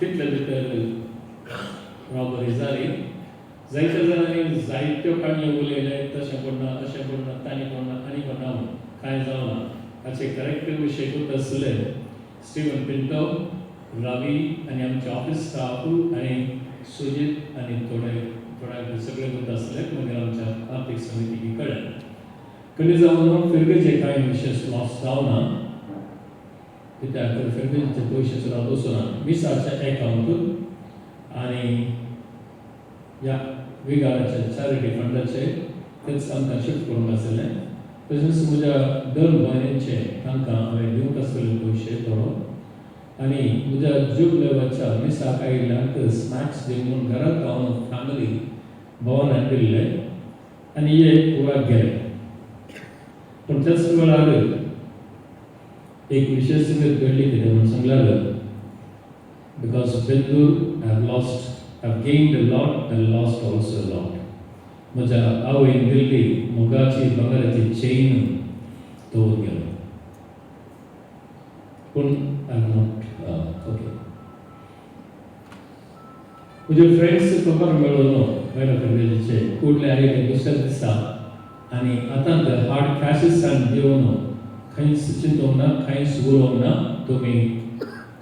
H: तितले भितर रॉबरी जाली. जायत्या जाणांनी जायत्यो काणयो उलयले, तशें कोण ना, अशें कोण ना, तांणी कोण ना, आनी कोण ना म्हूण. कांय जावना. हाचे करेक्ट विशय कोत आसले स्टिवन पिंटो, रवी आनी आमचे ऑफिस स्टाफ आनी सुजीत आनी थोडे थोड्या सगळे कोत आसले. मागीर आमच्या आर्थीक समितीक कळ्ळें. कमी जावन फिरगेचे कांय विशेष लॉस जावना, कित्याक फिरगेचे पयशे सुद्दां वचना मिसाच्या एकाउंट आनी ह्या विगाराचे चॅरिटी फंडाचे तेच आमकां शिफ्ट करूंक आसलें. तशेंच म्हज्या 2 भयणींचे तांकां हांवें दिवंक आसलेले पयशे थोडो आनी म्हज्या जुबलेवाच्या मिसाक आयिल्ल्यांक स्नॅक्स दिवन म्हूण घरांत हांव फॅमिली भोंवन दिल्ले आनी हे पुराक गेले. पूण त्याच वेळार एक विशेष घडली कितें म्हूण सांगल्यार because Bendur have lost, have gained a lot and lost also a lot. म्हज्या आवयन दिल्ली मोगाची भांगराची चेन दवरून गेलो. पूण I am not okay. म्हजे फ्रेंड्स खबर मेळून भायल्या कॉलेजीचे कुडले आयले दुसऱ्या दिसा आनी आतां ते हार्ड कॅशेस दिवन खंयच चिंतूंक ना, कांयच उलोवंक ना, तुमी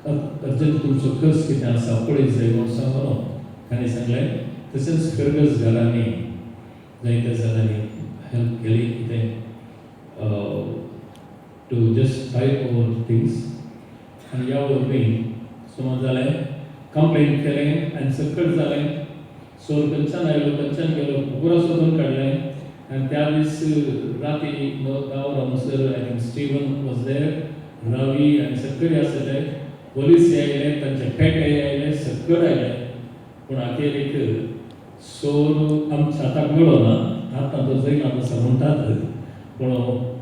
H: अर्जंट तुमचो खर्च कितें आसा पळयत जाय म्हूण सांगून तांणी सांगलें. तशेंच फिरगज घरांनी जायत्या जाणांनी हेल्प केली कितें to just buy over things. आनी ह्या वरवीं समज जालें कंप्लेन केलें आनी सकट जालें. चोर खंयच्यान आयलो खंयच्यान गेलो पुरो सोदून काडलें. आनी त्या दीस राती 9-10 वरां म्हणसर I think Steven was there, Ravi आनी सगळे आसले. पोलीस आयले, तांचे पेटे आयले, सगळें आयले, पूण अखेरीक सोर आमच्या हाताक मेळो ना. आतां तो जैनात आसा म्हणटात, पूण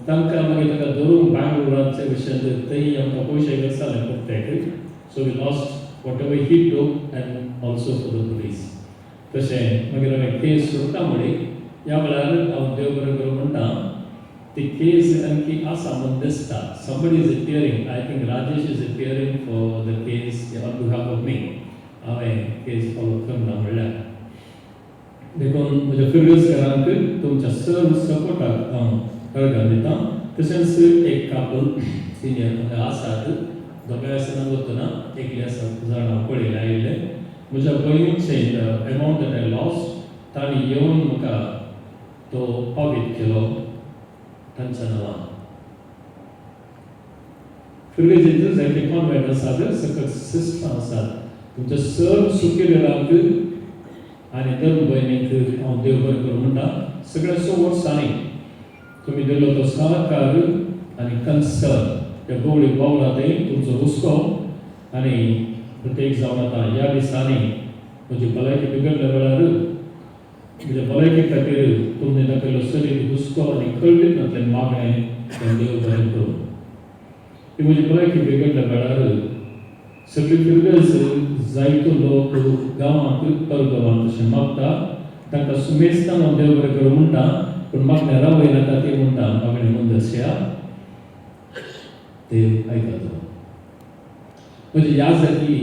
H: तांकां मागीर ताका धरून बँगलोराचे विशयांत थंय आमकां पयशे गरज जाले प्रत्येक. So we lost whatever he took and also for the police. तशें मागीर हांवें केस सुटता म्हळी. ह्या वेळार हांव देव बरें करूं म्हणटा, ती केस आणखी आसा म्हूण दिसता. Somebody is appearing, I think Rajesh is appearing for the case on behalf of me. हांवें केस फॉलो करना म्हणल्यार देखून म्हज्या फिर्गजकारांक तुमच्या सर्व सपोर्टाक हांव कळगां दिता. तशेंच एक कापल सिनियर हांगा आसात, दोगांय आसतना वतना एकले आसा जाणां पळयले आयिल्ले. म्हज्या भयणीचे एमावंट that I lost तांणी येवन म्हाका तो पावीत केलो तांच्या नांवान. फिर्गजेंत जायते कॉन्वेंट आसात, सकट सिस्टम आसात. तुमच्या सर्व सुकिरियरांक आनी धर्म भयणीक हांव देव बरें करूं म्हणटा. सगळ्या 100 वर्सांनी तुमी दिल्लो तो सहकार आनी कन्सर्न त्या गोवळी वावरा थंय तुमचो हुस्को आनी प्रत्येक जावन आतां ह्या दिसांनी म्हजी भलायकी बिगडल्या वेळार म्हज्या भलायकी खातीर तुमणे दाखयल्लो सरीर हुस्को आनी कळवीत नासलें मागणें तें देव बरें करूं. ती म्हजी भलायकी बिगडल्या वेळार सगळी फिरगज जायतो लोक गांवांत परगांवांत तशें मागता, तांकां सुमेस्तान हांव देव बरें करूं म्हणटा, पूण मागणें रावयनाका ती म्हणटा मागणें मुंदरशा देव आयकतो. म्हजी याद जातली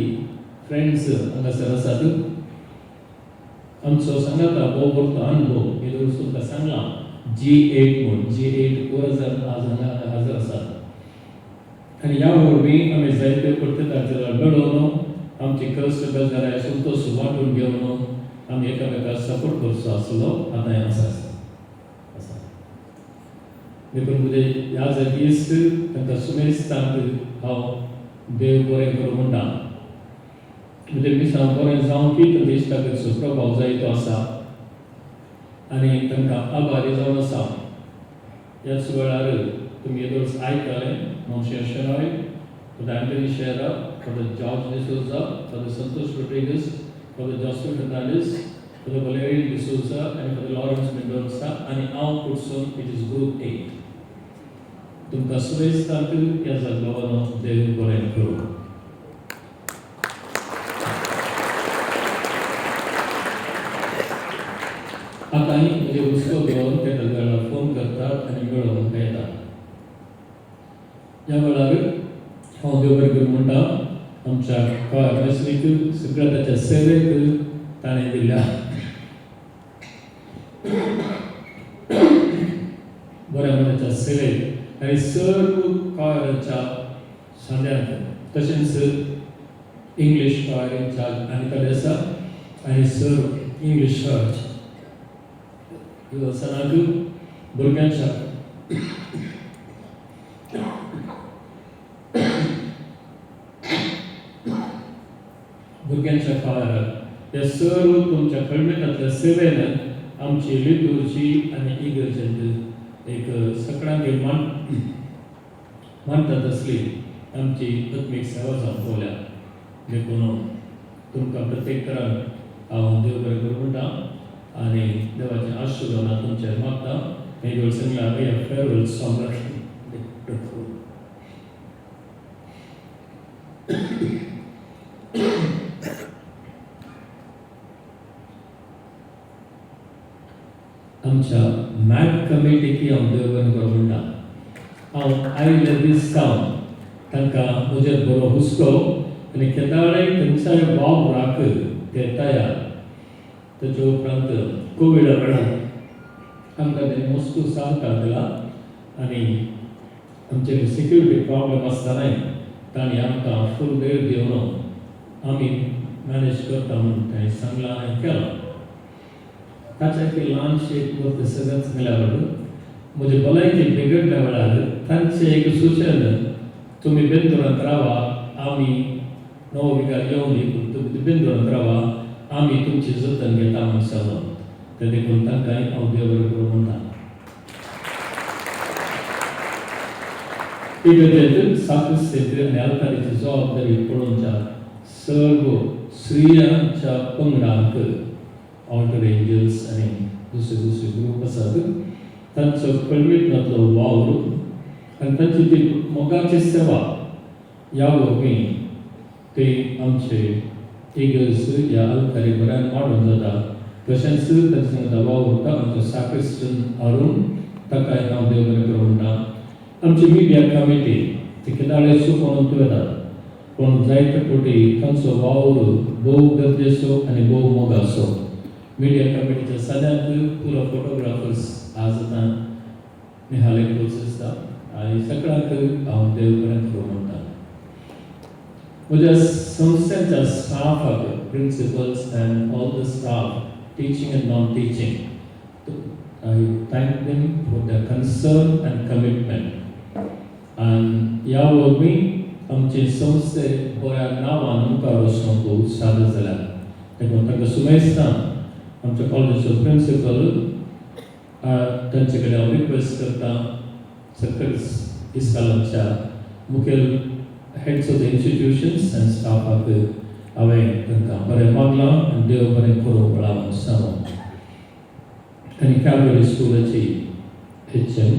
H: फ्रेंड्स हांगासर आसात. आमचो सांगाता भोव बरो अनुभव येदोळ तुमकां सांगलां G8 म्हूण G8 2000 आज हांगा हजर आसात. आनी ह्या वरवीं आमी जायते प्रत्येकाचे मेळोवन आमची कश्ट बेजाराय संतोश वांटून घेवन आमी एकामेकाक सपोर्ट करचो आसलो. आतां आसा आसा देखून म्हजे ह्या जाती इश्ट तांकां सुमेस्तांक हांव देव बरें करूं म्हणटा. म्हजें मिसांव बरें जावं की तांच्या इश्टागतचो प्रभाव जायतो आसा आनी तांकां आभारी जावन आसा. ह्याच वेळार तुमी येदोळ आयकलें Monsignor Shenoy, Father Anthony Shera, Father George D'Souza, Father Santosh Rodrigues, Father Joseph Fernandes, Father Valerian D'Souza आनी फादर लॉरन्स मेंडोन्सा आनी हांव कुडसून, it is group 8. तुमकां सुवेस्तांक ह्या जागबाबानो देव बरें करूं. आतां म्हजे हुस्को घेवन ते वेळार फोन करतात आनी मेळोवन म्हाका येतात. ह्या वेळार हांव देव बरें करूं म्हणटा आमच्या मेस्त्रीक सगळ्या ताच्या सेवेक ताणें दिल्या बऱ्या मनाच्या सेवेक आनी सर्व कॉयराच्या सांद्यांत, तशेंच इंग्लीश कॉयर इन्चार्ज आनी कडे आसा आनी सर्व इंग्लीश चर्च सणाक भुरग्यांच्या भुरग्यांच्या कॉयराक ह्या सर्व तुमच्या कळमेतांतल्या सेवेन आमची लितूरची आनी इगर्जेंत एक सगळ्यांक मानतात असली आमची आत्मीक सेवा जावन पावल्या. देखून तुमकां प्रत्येक तरान हांव देव बरें करूं म्हणटा आनी देवाचें आशिर्वाद तुमचेर मागता. हें सांगलां फेरवेल सॉंग. आमच्या मॅट कमिटीकी हांव देव बरें करूं म्हणटा. हांव आयिल्ले दीस सावन तांकां म्हजेर बरो हुस्को आनी केदाळय खंयच्याय वावराक ते तयार. ताचे उपरांत कोविडा वेळार आमकां तेणी मस्तू सहकार दिला आनी आमचे सिक्युरिटी प्रॉब्लम आसतनाय तांणी आमकां फूल वेळ दिवन आमी मॅनेज करता म्हणून तांणी सांगलां आनी केलां. ताच्या एक ल्हानशें एक वस्त सगळ्यांत सांगल्या बरोबर म्हजे भलायकी बिगडल्या वेळार तांचें एक सुचन, तुमी बेंदुरांत रावा, आमी नवो विकार येवन तुमी बेंदुरांत रावा, आमी तुमची जतन घेता म्हूण सांगलो. ते देखून तांकां हांव देव बरें करूं म्हणटा. इगर्जेंत साक्रिस्तेंत आनी आल्तारीची जबाबदारी पळोवच्या सर्व स्त्रियांच्या पंगडांक ऑल्टर एंजल्स आनी दुसरे दुसरे ग्रूप आसात तांचो कळमीतनातलो वावर आनी तांची ती मोगाची सेवा ह्या वरवीं ते आमचे इगर्ज ह्या आल्तारी बऱ्यान वाडोवन जाता. तशेंच तांचे सांगता वावुरता आमचो साक्रिस्टन अरुण ताकाय हांव देव बरें करूं म्हणटा. आमची मिडिया कमिटी ती केदाळे चुकोवन वेतात पूण जायते फावटी तांचो वावर भोव गरजेचो आनी भोव मोगाचो. मिडिया कमिटीच्या सद्यांक पुरो फोटोग्राफर्स आज आतां निहाले कोच आसता आनी सगळ्यांक हांव देव बरें करूं म्हणटा. म्हज्या संस्थेच्या स्टाफाक principals and all the staff teaching and non teaching I thank them for the concern and commitment. आनी ह्या वरवीं आमचे संस्थे बऱ्या नांवान मुखार वचूंक सादर जाल्या. देखून तांकां सुमेस्तां आमच्या कॉलेजीचो प्रिंसिपल तांचे कडेन हांव रिक्वेस्ट करता सकयल इस्कालांच्या मुखेल heads of the institutions and स्टाफाक हांवें तांकां बरें मागलां आनी देव बरें करूं म्हळां सांगूं. आनी कॅल्वरी स्कुलाची एच एम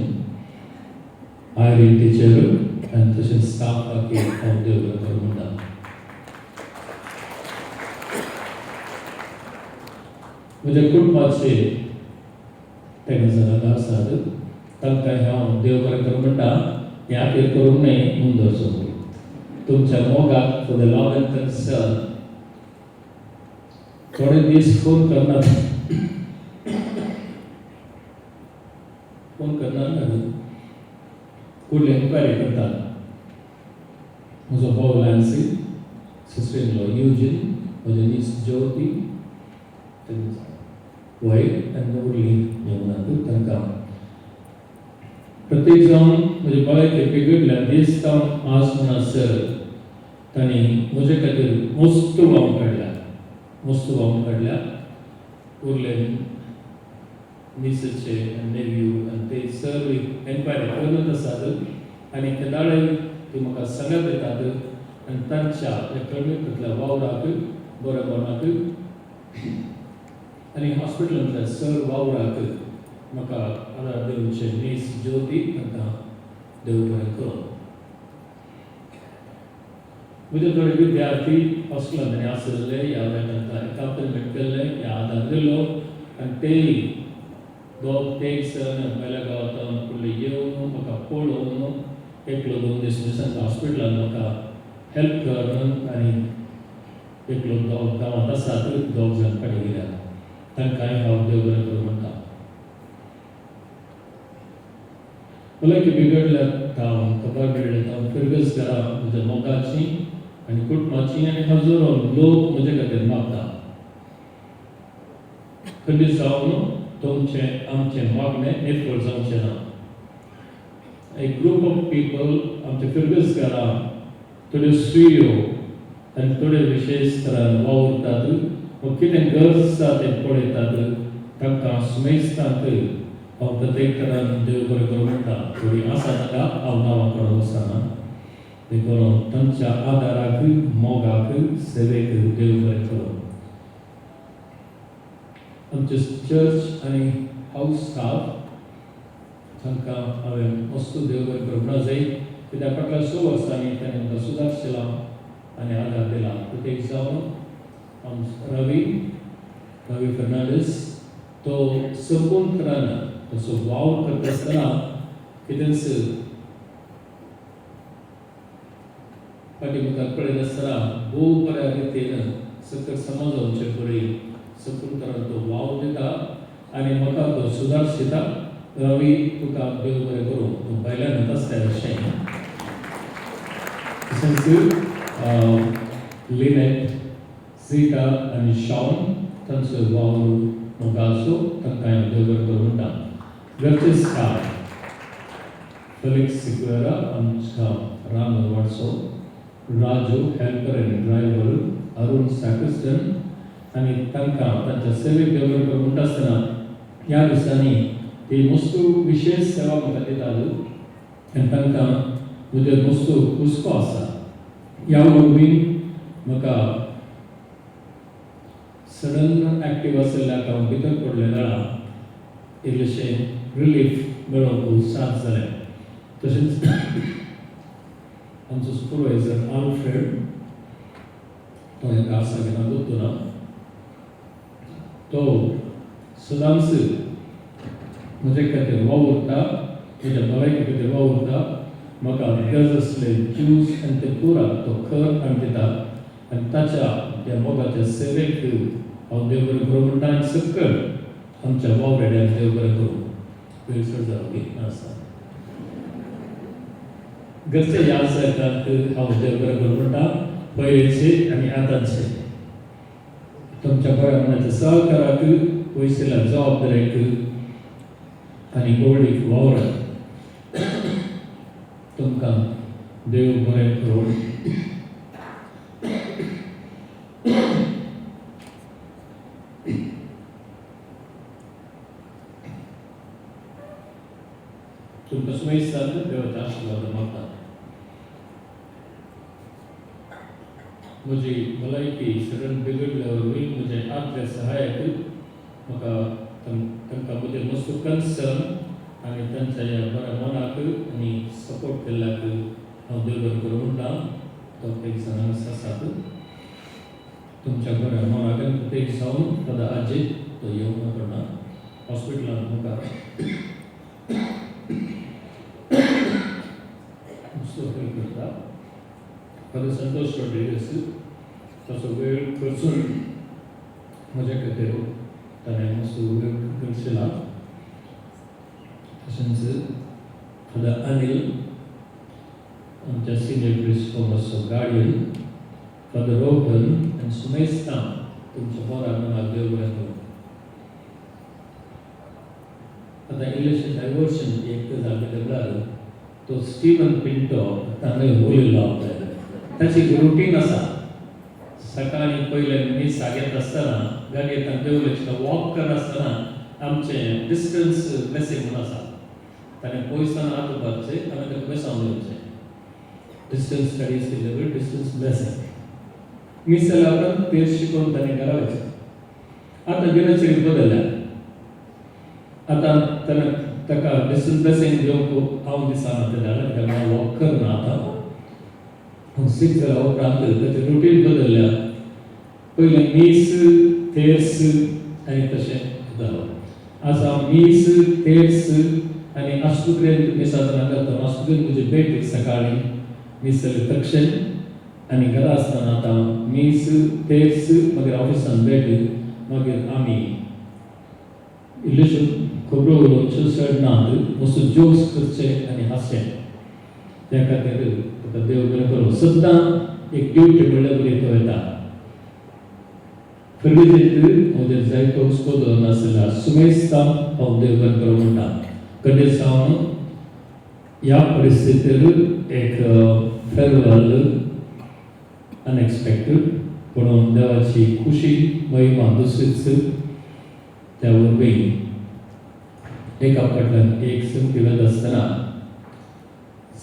H: आयरीन टिचर आनी तशेंच स्टाफाक हांव देव बरें करूं म्हणटा. म्हज्या कुटुंबाचे तेगा जाणां आसात तांकां हांव देव बरें करूं म्हणटा. हें खातीर करूंक न्हय मुंदर तुमच्या मोगाक for the love and concern. थोडे दीस फोन करनात फोन करनात ना कुडली एन्क्वायरी करतात. म्हजो भाव लॅन्सी, सिस्टर इन लॉ युजीन, म्हजें नीस ज्योती वय आनी उरली यमुनाक तांकां प्रत्येक जावन म्हजे भलायकी बिगडल्या दीस जावन आज म्हणसर तांणी म्हजे खातीर मस्त व्हांवन काडल्या मस्त व्हांवन काडल्या. उरले मिसेसचे आनी नेव्यू आनी ते सर्व एन्क्वायरी करत आसात आनी केदाळय ती म्हाका सांगत येतात आनी तांच्या ह्या कळमीतल्या वावराक बरेपणाक आनी हॉस्पिटलांतल्या सर वावराक म्हाका आदार दिवचे नीस ज्योती तांकां देव बरें करूं. म्हजे थोडे विद्यार्थी हॉस्टेलांत आनी आशिल्ले ह्या तांकां एकापमेंट केल्लें ह्या आदार दिलो आनी तेय दोग तेग जाण भायल्या गांवांत फुडले येवन म्हाका पळोवन एकलो दोन दीस दिसांक हॉस्पिटलान म्हाका हेल्प कर आनी एकलो दोग गांवांत आसात दोग जाण फाटीं गेल्यात तांकांय हांव देव बरें करूं म्हणटा. भलायकी बिगडल्या तावन खबर मेळ्ळें तावन फिरगज घरा म्हज्या मोगाची आनी कुटुंबाची आनी हजारो लोक म्हजे खातीर मागता. खंडीत जावन तुमचें आमचें मागणें निर्फळ जावचें ना. एक ग्रूप ऑफ पिपल आमच्या फिरगज घरा थोड्यो स्त्रियो आनी थोडे विशेश तरान वावुरतात वा कितें गरज आसा तें पळयतात तांकां सुमेस्तांक हांव प्रत्येक तरान देव बरें करूं म्हणटा. थोडीं आसा तांकां हांव नांवां काडूंक वचना देखून तांच्या आदाराक मोगाक सेवेक देव बरें करूं. आमचे चर्च आनी हावस स्टाफ तांकां हांवें मस्त देव बरें करूं म्हणा जाय कित्याक फाटल्या 6 वर्सांनी ताणें म्हाका सुदारशिला आनी आदार दिला. प्रत्येक जावन रवी रवी फर्नांडीस तो संपूर्ण तरान तसो वावर करता आसतना कितेंच फाटीं मुखार पळयनासतना भोव बऱ्या रितीन सकयल समाजावचे पळय संपूर्ण तरान तो वावर दिता आनी म्हाका तो सुदारशिता. रवी तुका देव बरें करूं तूं भायल्यान आसता अशें. तशेंच लिनेट झिटा आनी शॉन तांचो वावर मोगाचो तांकां हांव देव बरें करूं म्हणटा. घरचे स्टाफ फेलिक्स सिक्वेरा आमच्या राम वाडसो राजू हेल्पर आनी ड्रायव्हर अरुण सॅक्रिस्टन आनी तांकां तांच्या सेवेक देव बरें करूं म्हणटा आसतना ह्या दिसांनी ती वस्तू विशेष सेवा म्हाका दितात आनी तांकां म्हजेर मस्तो हुस्को आसा. ह्या वरवीं म्हाका सडन एक्टीव आशिल्ल्याक हांव भितर पडलें जाल्यार इल्लेशें रिलीफ मेळोवंक साथ जालें. तशेंच आमचो सुपरवायजर आल्फ्रेड तो हांगा आसा की ना दोतोर, तो सदांच म्हजे खातीर वावुरता, म्हज्या भलायके खातीर वावुरता. म्हाका गरज आसले ज्यूस आनी ते पुरा तो खर हाडून दिता आनी ताच्या त्या मोगाच्या सेवेक हांव देव बरें करूं म्हणटा आनी सकळ आमच्या वावरेड्याक देव बरें करूं. वेळ चड जालो बी आसा. घरचे याद जातात हांव देव बरें करूं म्हणटा पयलेचे आनी आतांचे तुमच्या बऱ्या मनाच्या सहकाराक, पयसुल्ल्या जबाबदारेक आनी गोवडीक वावराक तुमकां देव बरें करूं. तुमकां सुमेस्तान देवाचे आशिर्वाद मागता. म्हजी भलायकी सडन बिगडल्या वरवीं म्हजे आदले सहायक म्हाका तांकां म्हजेर मस्त कन्सर्न आनी तांच्या ह्या बऱ्या मनाक आनी सपोर्ट केल्ल्याक हांव देव बरें करूं म्हणटा. तो एक जाण हांगासर आसात. तुमच्या बऱ्या मनाक आनी प्रत्येक जावन दादा आजी तो येवंक पडना हॉस्पिटलांत म्हाका मस्त हेल्प करता. फादर संतोष रॉड्रिगस ताचो वेळ खर्चून म्हज्या खातीर ताणें मस्त वेळ खर्चिला. तशेंच फादर अनिल आमच्या सिनियर प्रिस्ट थॉमसचो गार्डियन, फादर रोहन आनी सुमेस्तां तुमच्या बऱ्या मनाक देव बरें करूं. आतां इल्लेशें डायवर्शन एक जालें तें म्हळ्यार तो स्टिवन पिंटो ताणें उलयलो आपल्याक. ताची एक रुटीन आसा. सकाळीं पयलें मिसाक येता आसतना गाडयेंतल्यान देंवले वॉक करनासतना आमचें डिस्टन्स ब्लेसींग म्हूण आसा. ताणें पयसान हात उबारचे आमी ताका बेसावन दिवचें. डिस्टन्स स्टडीज केल्ले वयर डिस्टन्स ब्लेसींग. मीस जाल्या उपरांत तेर शिकोवन ताणें घरा वयचें. आतां दिनचर्या बदलल्या. आतां ताणें ताका डिस्टन्स ब्लेसींग दिवंक हांव दिसना तें जाल्यार कित्याक हांव वॉक करना आतां. हांव सीक जाल्या उपरांत ताचें रुटीन बदलल्या. पयलें मीस तेर्स आनी तशें जालो. आज हांव मीस तेर्स आनी आस्तुत्रेंत मिसांत घालता. आस्तुत्रेंत म्हजी भेट सकाळीं मीस जालें तक्षण आनी घरा आसतना आतां मीस तेर्स मागीर ऑफिसान भेट मागीर आमी इल्ल्योश्यो खबरो उलोवच्यो चड नात, मस्त जोक्स करचे आनी हांसचे. त्या खातीर ताका देव बरें करूं. सद्दां एक ड्युटी म्हणल्यार बरी तो येता. फिर्गजेंत म्हजेर जायतो हुस्को दवरनासल्या सुमेस्तां हांव देव बरें करूं म्हणटा. कंडीस हांव ह्या परिस्थितीर एक फेरवेल अनएक्सपेक्टेड पूण देवाची खुशी महिमा दुसरीच त्या वरवीं एका फाटल्यान एक संगती वता आसतना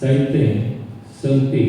H: जायते संगती